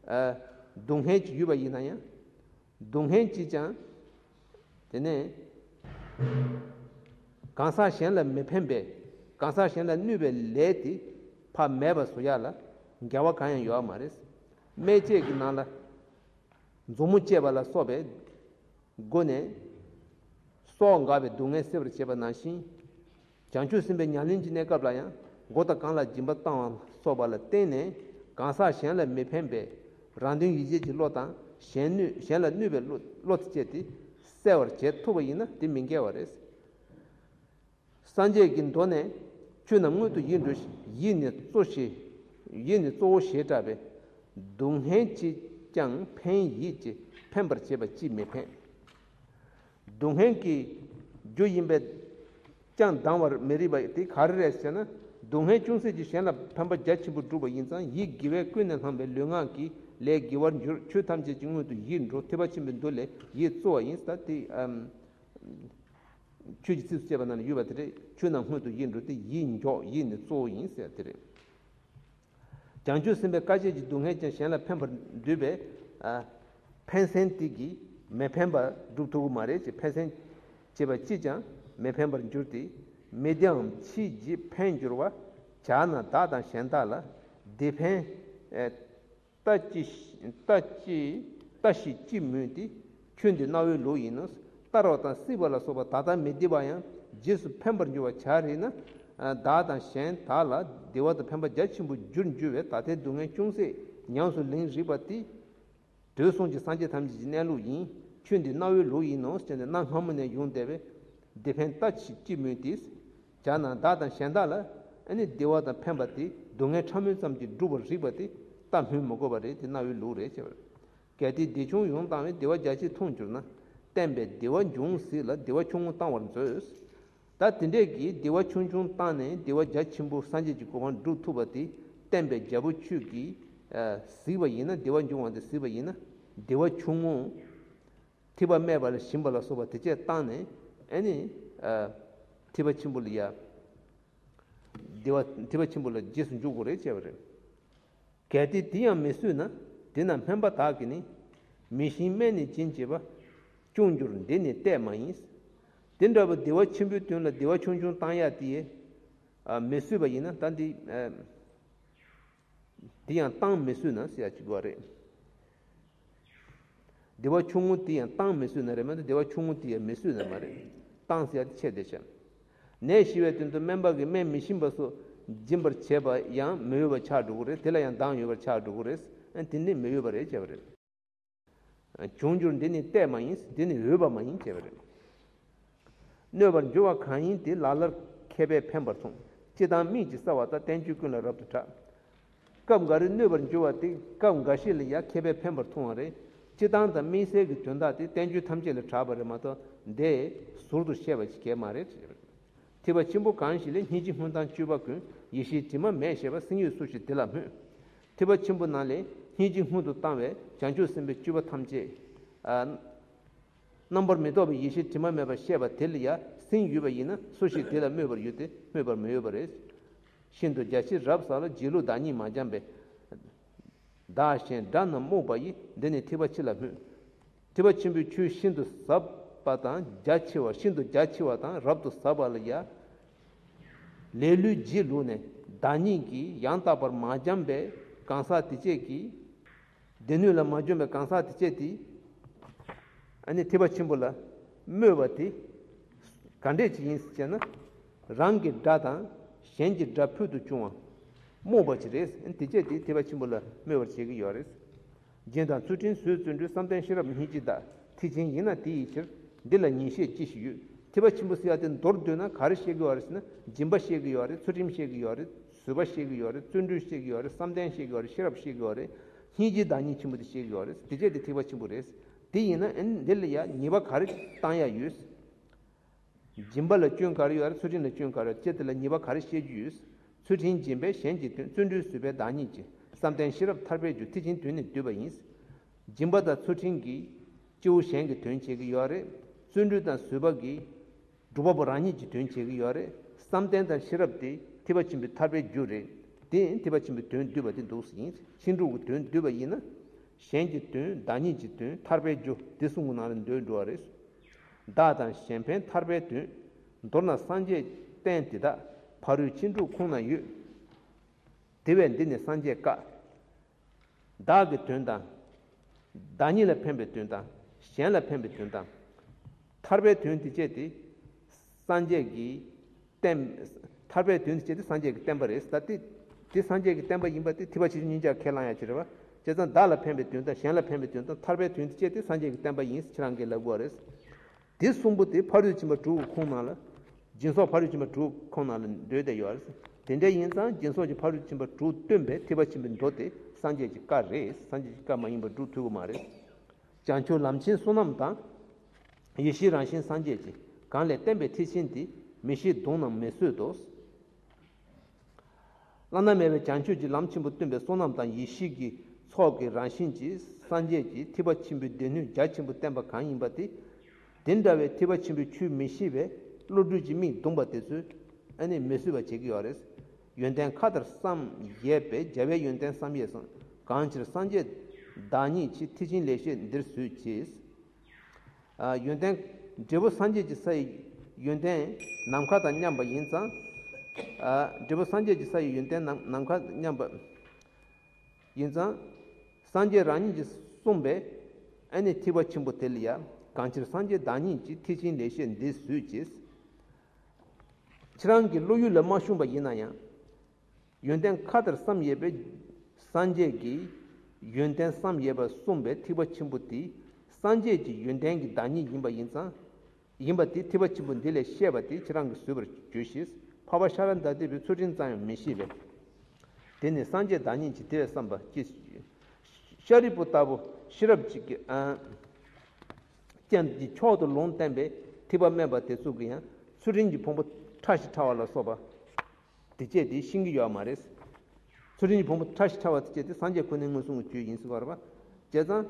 ཨ། སྡུག་བསྔལ་ཅིག་ཡོད་པ་ཡིན་ན་ཡང་། སྡུག་བསྔལ་ཅིས་ཀྱང་། དེ་ནས། གང་ཟག་གཞན་ལ་མི་ཕན་པའི། གང་ཟག་གཞན་ལ་གནོད་པའི་ལས་དེ་ཕར་མེད་པ་བཟོ་ཡག་ལ་འགལ་བ་གང་ཡང་ཡོད་མ་རེད། སྨན་དཔྱད་ཀྱི་ནང་ལ། མཛུབ་མོ་བཅད་པ་ལ་སོགས་པའི་སྒོ་ནས་སྲོག་འགག་པའི་སྡུག་བསྔལ་སེལ་བར་བྱེད་པ་ནང་བཞིན། བྱང་ཆུབ་སེམས་དཔའི་ཉམས་ལེན་གྱི་གནས་སྐབས་ལ་ཡང་མགོ་དང་རྐང་ལག་སྦྱིན་པ་བཏང་བ་སོགས་པ་ལ་བརྟེན་ནས། གང་ཟག་གཞན་ལ་མི་ཕན་པའི་རང་དོན་ཡིད་བྱེད་ཀྱི་བློ་དང་གཞན་གནོད་གཞན་ལ་གནོད་པའི་བློ་བློ་དེ་བཅས་ཏེ་སེལ་བར་བྱེད་ཐུབ་པ་ཡིན་ན་དེ་མི་འགལ་བ་རེད། སངས་རྒྱས་ཀྱི་མདོ་ནས། ཆོས་རྣམས་སྔོན་དུ་ཡིད་འགྲོ་ཞིང་། ཡིད་ནི་གཙོ་ཞེས། ཡིད་ནི་གཙོ་བོ་ཞེས་གྲགས་པའི། སྡུག་བསྔལ་ཅིས་ཀྱང་ཕན་ཡིད་ཀྱི། ཕན་པར་བྱེད་པ་ཅིས་མི་ཕན། སྡུག་བསྔལ་གྱི་རྒྱུ་ཡིན་པས་ཀྱང་སྡང་བར་མི་རིགས་པ་དེ་ག་རེ་རེད་ཟེར་ན། སྡུག་བསྔལ་ཅུང་ཟད་ཀྱིས་གཞན་ལ་ཕན་པ་རྒྱ་ཆེན་པོ་བསྒྲུབས་པ་ཡིན་ཙང་ཡིད་དགེ་བས་ཀུན་ནས་བསླངས་པའི་ལུས་ངག་གི་ལས་དགེ་བར་འགྱུར། ཆོས་ཐམས་ཅད་ཀྱི་སྔོན་དུ་ཡིད་འགྲོ། ཐེག་པ་ཆེན་པོའི་མདོ་ལས་ཡིད་གཙོ་བ་ཡིན་ཟེར་དེ། ཨམ། ཆོས་ཀྱི་ཚིགས་སུ་བཅད་པ་ནང་ལ་ཡོད་པ་དེ་རེད། ཆོས་རྣམས་སྔོན་དུ་ཡིད་འགྲོ་སྟེ། ཡིད་འཇོག་ཡིད་ནི་གཙོ་བོ་ཡིན་ཟེར་དེ་རེད། བྱང་ཆུབ་སེམས་དཔའི་དཀའ་སྤྱད་ཀྱི་སྡུག་བསྔལ་ཀྱང་གཞན་ལ་ཕན་པར་འདོད་པའི། ཨ། ཕན་སེམས་དེ་གིས་མི་ཕན་པ་སྒྲུབ་ཐུབ་ཀྱི་མ་རེད་ཅེས། ཕན་སེམས་བྱེད་པ་ཅིས་ཀྱང་མི་ཕན་པར་འགྱུར་ཏེ། མི་བདེའམ་ཕྱིས་རྗེས་ཕན་འགྱུར་བ། བྱས་ན་བདག་དང་གཞན་དག་ལ་དེ་ཕན། ཨ། ལྟ་ཅི། ལྟ་ཅི། ལྟ་ཞིག་ཅི་སྨོས་ཏེ། ཆོས་འདི་རྣ་བའི་ལུགས་ཡིན་ནོ། ལྟ་རོགས་དང་སྲིད་པ་ལ་སོགས་པ་ད་ལྟ་མི་བདེ་བ་ཡང་རྗེས་སུ་ཕན་པར་འགྱུར་བ་བྱས་རེད་ན། བདག་དང་གཞན་དག་ལ་བདེ་བ་དང་ཕན་པ་རྒྱ་ཆེན་པོ་འགྱུར་འགྱུར་བས་ད་ལྟའི་སྡུག་བསྔལ་ཅུང་ཟད་ཉམས་སུ་ལེན་རིགས་པ་སྟེ། དུས་གསུམ་གྱི་སངས་རྒྱས་ཐམས་ཅད་ཀྱི་གནས་ལུགས་ཡིན། ཆོས་འདི་རྣ་བའི་ལུགས་ཡིན་ནོ་ཟེར་ནས་གནའ་སྔ་མོ་ནས་ཡོང་བསྡད་པས། དེ་ཕན་ལྟ་ཞིག་ཅི་སྨོས་ཏེ། བྱས་ན་བདག་དང་གཞན་དག་ལ་ཨ་ནི་བདེ་བ་དང་ཕན་པ་དེ་སྡུག་བསྔལ་ཕྲ་མོ་ཙམ་གྱིས་འགྲུབ་པར་རིགས་པ་དེ་ལྟ་སྨོས་མི་དགོས་པ་རེད། དེ་རྣ་བའི་ལུགས་རེད་ཅེས་པ་རེད། གལ་ཏེ་བདེ་ཆུང་ཡོངས་བཏང་བས། བདེ་བ་རྒྱ་ཆེར་མཐོང་གྱུར་ན། བསྟན་པས་བདེ་བ་འབྱུང་སྲིད་ལ་བདེ་བ་ཆུང་ངུ་བཏང་བར་མཛོད། ད་དེ་འདྲས་ཀྱིས་བདེ་བ་ཆུང་ཆུང་བཏང་ནས་བདེ་བ་རྒྱ་ཆེན་པོ་སངས་རྒྱས་ཀྱི་གོ་འཕང་སྒྲུབ་ཐུབ་པ་དེ་བསྟན་པའི་རྒྱལ་པོ་ཁྱོད་ཀྱིས་གཟིགས་པ་ཡིན་ན། བདེ་བ་འབྱུང་བ་དེ་གཟིགས་པ་ཡིན་ན། བདེ་བ་ཆུང་ངུ། ཐེག་པ་སྨད་པ་ལ་ཞེན་པ་ལ་སོགས་པ་དེ་བཅས་བཏང་ནས། ཨ་ནི། ཨ། ཐེག་པ་ཆེན་པོ་ལ་ཡ། བདེ་བ། ཐེག་པ་ཆེན་པོ་ལ་རྗེས་སུ་འཇུག་དགོས་རེད་ཅེས་པ་རེད། གལ་ཏེ་དེ་ཡང་མི་བཟོད་ན། དེས་ན་སྨན་པ་དག་གིས་ནི། མི་ཞིམ་སྨན་ནི་སྦྱིན་བྱེད་པ། སྐྱོ་འགྱུར་འདི་ནི་གཏད་མ་ཡིན། དེ་འདྲ་བའི་བདེ་བ་ཆེན་པོའི་དོན་ལ་བདེ་བ་ཆུང་ཆུང་བཏང་ཡ་དེ་ཨ་མི་བཟོད་པ་ཡིན་ན། ད་འདི་ཨ་དེ་ཡང་བཏང་མི་བཟོད་ན་ཟེར་ཡ་ཅིག་དགོས་རེད། བདེ་བ་ཆུང་ངུ་དེ་ཡང་བཏང་མི་བཟོད་ན་རེད་མ་གཏོགས། བདེ་བ་ཆུང་ངུ་དེ་ཡང་མི་བཟོད་ན་མ་རེད། བཏང་ཟེར་ཡ་དེ་ཆད་བསྡད་བྱ། ནད་ཞི་བའི་དོན་དུ་སྨན་པ་གིས་སྨན་མི་ཤེས་པ་སོགས་སྦྱིན་པར་བྱེད་པ་ཡང་མི་འོས་པ་ཆགས་འགྲོ་གི་རེད། དེ་ལ་ཡང་གདངས་ཡོད་པར་ཆགས་འགྲོ་གི་རེད། ཨ་དེ་ནི་མི་འོས་པ་རེད་བྱས་པ་རེད། བྱུང་འགྱུར་འདི་ནི་གཏད་མ་ཡིན། འདི་ནི་འོས་པ་མ་ཡིན་བྱས་པ་རེད། གནོད་པར་འགྱུར་བ་གང་ཡིན་དེ། ལ་ལར་མཁས་པས་ཕན་པར་མཐོང་། སྤྱི་དང་དམིགས་ཀྱིས་བསལ་བ་ལྟར། བསྟན་བཅོས་ཀུན་ལ་རབ་ཏུ་གྲགས། སྐབས་འགའ་རེ་གནོད་པར་འགྱུར་བ་དེ་སྐབས་འགའ་ཞིག་ལ་ཡང་མཁས་པས་ཕན་པར་མཐོང་བ་རེད། སྤྱི་དང་དང་དམིགས་བསལ་གྱི་དོན་དག་དེ་བསྟན་བཅོས་ཐམས་ཅད་ལ་གྲགས་པ་རེད་མ་གཏོགས། འདི་ཟུར་དུ་བཤད་པ་ཞིག་གས་མ་རེད། ཐེག་པ་ཆེན་པོ་གང་ཞིག་ལས། སྙིང་རྗེ་སྔོན་དང་སྤྱོད་པ་ཀུན། ཡེ་ཤེས་དྲི་མ་མེད་ཞེས་པ། སེམས་ཡོད་སུ་ཞིག་དེ་ལ་སྨོད། ཐེག་པ་ཆེན་པོ་ནང་ལས་སྙིང་རྗེ་སྔོན་དུ་བཏང་བས་བྱང་ཆུབ་སེམས་དཔའི་སྤྱོད་པ་ཐམས་ཅད། ཨ། རྣམ་པར་མི་རྟོག་པའི་ཡེ་ཤེས་དྲི་མ་མེད་པར་བཤད་པ་དེ་ལ་ཡང་སེམས་ཡོད་པ་ཡིན་ན་སུ་ཞིག་དེ་ལ་སྨོད་པར་འགྱུར་ཏེ། སྨོད་པར་མི་འོས་པ་རེད། ཤིན་ཏུ་རྒྱ་ཆེར་རབ་བསགས་ལ། སྒྱིད་ལུག་བདག་ཉིད་མ་འབྱམས་པས། བདག་གཞན་དགྲ་རྣམས་རྨོངས་པ་ཡིས། འདི་ནི་ཐེག་པ་ཆེ་ལ་སྨོད། ཐེག་པ་ཆེན་པོའི་ཆོས་ཤིན་ཏུ་ཟབ་པ་དང་རྒྱ་ཆེ་བ། ཤིན་ཏུ་རྒྱ་ཆེ་བ་དང་རབ་ཏུ་ཟབ་པ་ལ་ཡང་། ལས་ལུས་སྒྱིད་ལུག་ནས་བདག་ཉིད་ཀྱིས་ཡང་དག་པར་མ་འབྱམས་པའི་གང་ཟག་དེ་བཅས་ཀྱིས། སྡེ་སྣོད་ལ་མ་འབྱོན་པའི་གང་ཟག་དེ་བཅས་དེས། ཨ་ནི་ཐེག་པ་ཆེན་པོ་ལ་སྨོད་པ་དེ་ག་འདྲས་ཅིག་ཡིན་ཟེར་ན། རང་གི་དགྲ་དང་གཞན་གྱི་དགྲ་ཕུལ་དུ་བྱུང་བ་རྨོངས་པ་ཅིག་རེད། ཨ་ནི་དེ་བཅས་དེ་ཐེག་པ་ཆེན་པོ་ལ་སྨོད་པར་བྱེད་ཀྱི་ཡོད་རེད། རྒྱན་དང་ཚུལ་ཁྲིམས་བཟོད་བརྩོན་འགྲུས། བསམ་གཏན་ཤེས་རབ་སྙིང་རྗེ་དག། ཐེག་ཆེན་ཡིན་ན་དེ་ཡི་ཕྱིར། འདི་ལ་ཉེས་བཤད་ཅི་ཞིག་ཡོད། ཐེག་པ་ཆེན་པོ་ཟེར་ཡ་དེ་མདོར་བསྡུས་ན་ག་རེ་བཤད་ཀྱི་ཡོད་རེད་ཟེར་ན། སྦྱིན་པ་བཤད་ཀྱི་ཡོད་རེད། ཚུལ་ཁྲིམས་བཤད་ཀྱི་ཡོད་རེད། བཟོད་པ་བཤད་ཀྱི་ཡོད་རེད། བརྩོན་འགྲུས་བཤད་ཀྱི་ཡོད་རེད། བསམ་གཏན་བཤད་ཀྱི་ཡོད་རེད། ཤེས་རབ་བཤད་ཀྱི་ཡོད་རེད། སྙིང་རྗེའི་བདག་ཉིད་ཆེན་པོ་དེ་བཤད་ཀྱི་ཡོད་རེད། དེ་བཅས་དེ་ཐེག་པ་ཆེན་པོ་རེད། དེ་ཡིན་ན་ཨ་ནི་འདི་ལ་ཡ་ཉེས་པ་ག་རེ་བཏང་ཡ་ཡོད། སྦྱིན་པ་ལ་སྐྱོན་ག་རེ་ཡོད་རེད། ཚུལ་ཁྲིམས་ལ་སྐྱོན་ག་རེ་ཡོད་རེད། ཅེས་དེ་ལ་ཉེས་པ་ག་རེ་བཤད་རྒྱུ་ཡོད། ཚུལ་ཁྲིམས་སྦྱིན་པས་གཞན་གྱི་དོན། བརྩོན་འགྲུས་བཟོད་པས་བདག་ཉིད་ཀྱི། བསམ་གཏན་ཤེས་རབ་ཐར་པའི་རྒྱུ། ཐེག་ཆེན་དོན་ནི་བསྡུས་པ་ཡིན། སྦྱིན་པ་དང་ཚུལ་ཁྲིམས་ཀྱིས་སྐྱེ་བོ་གཞན་གྱི་དོན་བྱེད་ཀྱི་ཡོད་རེད། བརྩོན་འགྲུས་དང་བཟོད་པ་གིས་སྒྲུབ་པ་པོ་རང་ཉིད་ཀྱི་དོན་བྱེད་ཀྱི་ཡོད་རེད། བསམ་གཏན་དང་ཤེས་རབ་དེ་ཐེག་པ་ཆེན་པོའི་ཐར་པའི་རྒྱུ་རེད། དེ་ཐེག་པ་ཆེན་པོའི་དོན་བསྡུས་པ་དེ་འདུག་ཟེར་ཡིན། ཕྱིན་དྲུག་གི་དོན་བསྡུས་པ་ཡིན་ན། གཞན་གྱི་དོན། བདག་ཉིད་ཀྱི་དོན། ཐར་པའི་རྒྱུ། དེ་གསུམ་གྱི་ནང་ལ་འདུས་འགྲོ་བ་རེད། བདག་དང་གཞན་ཕན་ཐར་པའི་དོན། མདོར་ན་སངས་རྒྱས་བསྟན་དེ་དག། ཕ་རོལ་ཕྱིན་དྲུག་ཁོང་ན་ཡོད། དེ་བས་འདི་ནི་སངས་རྒྱས་བཀའ། བདག་གི་དོན་དང་། བདག་ཉིད་ལ་ཕན་པའི་དོན་དང་། གཞན་ལ་ཕན་པའི་དོན་དང་། ཐར་པའི་དོན་དེ་བཅས་དེ་སངས་རྒྱས་ཀྱི་བསྟན། ཐར་པའི་དོན་དེ་བཅས་དེ་སངས་རྒྱས་ཀྱི་བསྟན་པ་རེད། ད་དེ་དེ་སངས་རྒྱས་ཀྱི་བསྟན་པ་ཡིན་པ་དེ་ཐེག་པ་ཆེ་ཆུང་གཉིས་ཆར་ཁས་བླངས་ཡ་ཅིག་རེད་བ། བྱས་ཙང་བདག་ལ་ཕན་པའི་དོན་དང་། གཞན་ལ་ཕན་པའི་དོན་དང་། ཐར་པའི་དོན་དེ་བཅས་དེ་སངས་རྒྱས་ཀྱི་བསྟན་པ་ཡིན་ཟེར་ཁྱེད་རང་གིས་ལབ་དགོས་རེད། དེ་གསུམ་པོ་དེ་ཕ་རོལ་ཕྱིན་པ་དྲུག་གི་ཁོངས་ནང་ལ། སྦྱིན་སོགས་ཕ་རོལ་ཕྱིན་པ་དྲུག་ཁོངས་ནང་ལ་འདུས་བསྡད་ཡོད་རེད། དེ་འདྲ་ཡིན་ཙང་སྦྱིན་སོགས་ཀྱི་ཕ་རོལ་ཕྱིན་པ་དྲུག་སྟོན་པའི་ཐེག་པ་ཆེན་པོའི་མདོ་དེ་སངས་རྒྱས་ཀྱི་བཀའ་རེད། སངས་རྒྱས་ཀྱི་བཀའ་མ་ཡིན་པ་སྒྲུབ་ཐུབ་ཀྱི་མ་རེད། བྱང་ཆུབ་ལམ་ཆེན་བསོད་ནམས་དང་། ཡེ་ཤེས་རང་བཞིན་སངས་རྒྱས་ཀྱི། གང་ལས་བསྟན་པའི་ཐེག་ཆེན་དེ། མི་ཤེས་གདོང་རྣམས་མི་བཟོད་དོ། བླ་ན་མེད་པའི་བྱང་ཆུབ་ཀྱི་ལམ་ཆེན་པོ་སྟོན་པའི་བསོད་ནམས་དང་ཡེ་ཤེས་ཀྱི་ཚོགས་ཀྱི་རང་བཞིན་གྱིས་སངས་རྒྱས་ཀྱིས་ཐེག་པ་ཆེན་པོའི་སྡེ་སྣོད་རྒྱ་ཆེན་པོ་བསྟན་པ་གང་ཡིན་པ་དེ། དེ་འདྲ་བའི་ཐེག་པ་ཆེན་པོའི་ཆོས་མི་ཤེས་པའི་བློ་གྲོས་ཀྱི་མིག་གདུངས་པ་དེ་ཚོས་ཨ་ནི་མི་བཟོད་པ་བྱེད་ཀྱི་ཡོད་རེད། ཡོན་ཏན་མཁའ་ལྟར་བསམ་ཡས་པས། རྒྱལ་བའི་ཡོན་ཏན་བསམ་ཡས་སམ། གང་ཕྱིར་སངས་རྒྱས་བདག་ཉིད་ཀྱི། ཐེག་ཆེན་ལེགས་བཤད་འདིར་བཟོད་ཅེས། ཨ། ཡོན་ཏན་འབྲས་བུ་སངས་རྒྱས་ཀྱི་ས་ཡི་ཡོན་ཏན་ནམ་མཁའ་དང་མཉམ་པ་ཡིན་ཙང་། ཨ། འབྲས་བུ་སངས་རྒྱས་ཀྱི་ས་ཡི་ཡོན་ཏན་ནམ་ནམ་མཁའ་མཉམ་པ་ཡིན་ཙང་། སངས་རྒྱས་རང་ཉིད་ཀྱིས་གསུངས་པའི་ཨ་ནི་ཐེག་པ་ཆེན་པོ་དེ་ལ་ཡང་། གང་ཕྱིར་སངས་རྒྱས་བདག་ཉིད་ཀྱི། ཐེག་ཆེན་ལེགས་བཤད་འདིར་བཟོད་ཅེས། ཁྱེད་རང་གི་བློ་ཡུལ་ལ་མ་ཤོང་པ་ཡིན་ན་ཡང་། ཡོན་ཏན་མཁའ་ལྟར་བསམ་ཡས་པའི་སངས་རྒྱས་ཀྱིས་ཡོན་ཏན་བསམ་ཡས་པ་གསུངས་པའི་ཐེག་པ་ཆེན་པོ་དེ་སངས་རྒྱས་ཀྱི་ཡོན་ཏན་གྱི་བདག་ཉིད་ཡིན་པ་ཡིན་ཙང་། ཡིན་པ་དེ་ཐེག་པ་ཆེན་པོ་འདི་ལས་བཤད་པ་དེ་ཁྱེད་རང་གིས་བཟོད་པར་བྱོས་ཤིག། འཕགས་པ་ཤཱ་ར་དྭ་ཏིའི་ཚུལ་ཁྲིམས་ཙམ་ཡང་མི་ཤེས་པས། དེ་ནི་སངས་རྒྱས་བདག་ཉིད་ཀྱི། དེ་བས་བསམ་པ་ཅི། ཤཱ་རིའི་བུ་ལྟ་བུ་ཤེས་རབ་ཅིག་གིས་ཨ་ཅན་གྱི་མཆོག་ཏུ་ལུང་བསྟན་པའི་ཐེག་པ་དམན་པ་དེ་ཚོ་གིས་ཡང་ཚུལ་ཁྲིམས་ཀྱི་ཕུང་པོ་ཕྲ་ཞིང་ཕྲ་བ་ལ་སོགས་པ། དེ་བཅས་དེ་ཤེས་ཀྱི་ཡོད་མ་རེད། ཚུལ་ཁྲིམས་ཀྱི་ཕུང་པོ་ཕྲ་ཞིང་ཕྲ་བ་དེ་བཅས་དེ་སངས་རྒྱས་ཁོ་ནའི་མངོན་སུམ་གྱི་ཆོས་ཡིན་ཟེར་བ་རེད་པ། བྱས་ཙང་།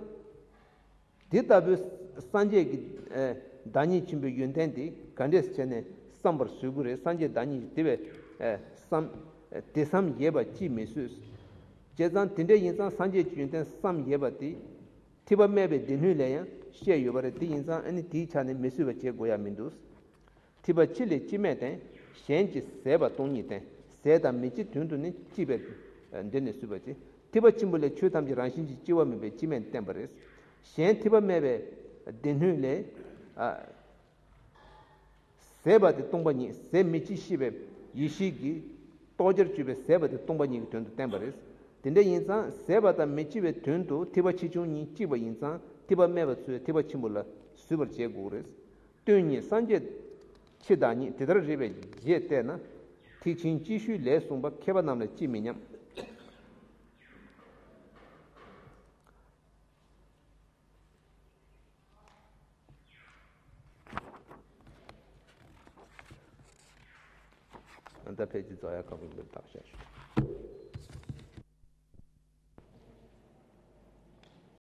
དེ་ལྟ་བུའི་སངས་རྒྱས་ཀྱི་ཨེ་བདག་ཉིད་ཆེན་པོའི་ཡོན་ཏན་དེ་ག་འདྲས་བྱས་ནས་བསམ་པར་བཟོད་ཀྱི་རེད། སངས་རྒྱས་བདག་ཉིད་དེ་བས་ཨེ་བསམ་དེ་བསམ་ཡས་པ་ཅིས་མི་བཟོད། བྱས་ཙང་དེ་འདྲ་ཡིན་ཙང་སངས་རྒྱས་ཀྱི་ཡོན་ཏན་བསམ་ཡས་པ་དེ་ཐེག་པ་དམན་པའི་སྡེ་སྣོད་ལས་ཡང་བཤད་ཡོད་པ་རེད། དེ་ཡིན་ཙང་ཨ་ནི་དེའི་ཆ་ནས་མི་བཟོད་པ་བྱེད་དགོས་ཡ་མི་འདུག། ཐེག་པ་སྤྱི་ལས་སྤྱི་མེད་བསྟན། གཞན་གྱི་ཟད་པ་སྟོང་ཉིད་བསྟན། ཟད་དང་མི་སྐྱེ་དོན་དུ་ནི། སྐྱེས་པའི་འདི་ནི་གསུངས་པ་སྟེ། ཐེག་པ་ཆེན་པོ་ལས་ཆོས་ཐམས་ཅད་རང་བཞིན་གྱིས་སྐྱེ་བ་མེད་པའི་སྤྱི་མེད་བསྟན་པ་རེད། གཞན་ཐེག་པ་སྨྲས་པའི་སྡེ་སྣོད་ལས། ཨ། ཟད་པ་དེ་སྟོང་པ་ཉིད། ཟད་མི་སྐྱེ་ཤེས་པའི་ཡེ་ཤེས་ཀྱིས་རྟོགས་བྱར་གྱུར་པའི་ཟད་པ་དེ་སྟོང་པ་ཉིད་ཀྱི་དོན་དུ་བསྟན་པ་རེད། དེ་འདྲ་ཡིན་ཙང་ཟད་པ་དང་མི་སྐྱེ་བའི་དོན་དུ་ཐེག་པ་ཆེ་ཆུང་གཉིས་གཅིག་པ་ཡིན་ཙང་ཐེག་པ་སྨྲས་པ་ཚོས་ཐེག་པ་ཆེན་པོ་ལ་བཟོད་པར་བྱེད་དགོས་རེད། སྟོང་ཉིད་སངས་རྒྱས་ཆོས་བདག་ཉིད། དེ་ལྟར་རིགས་པས་རྗེས་བལྟས་ན། ཐེག་ཆེན་སྐྱེ་ཤུལ་ལས་གསུངས་པ། མཁས་པ་རྣམས་ལ་ཅིས་མི་སྙམ། ད་ཕལ་ཆེར་རྫོགས་ཡ་ཁག་པོ་འདིར་བཏགས་བཞག་ཞུ།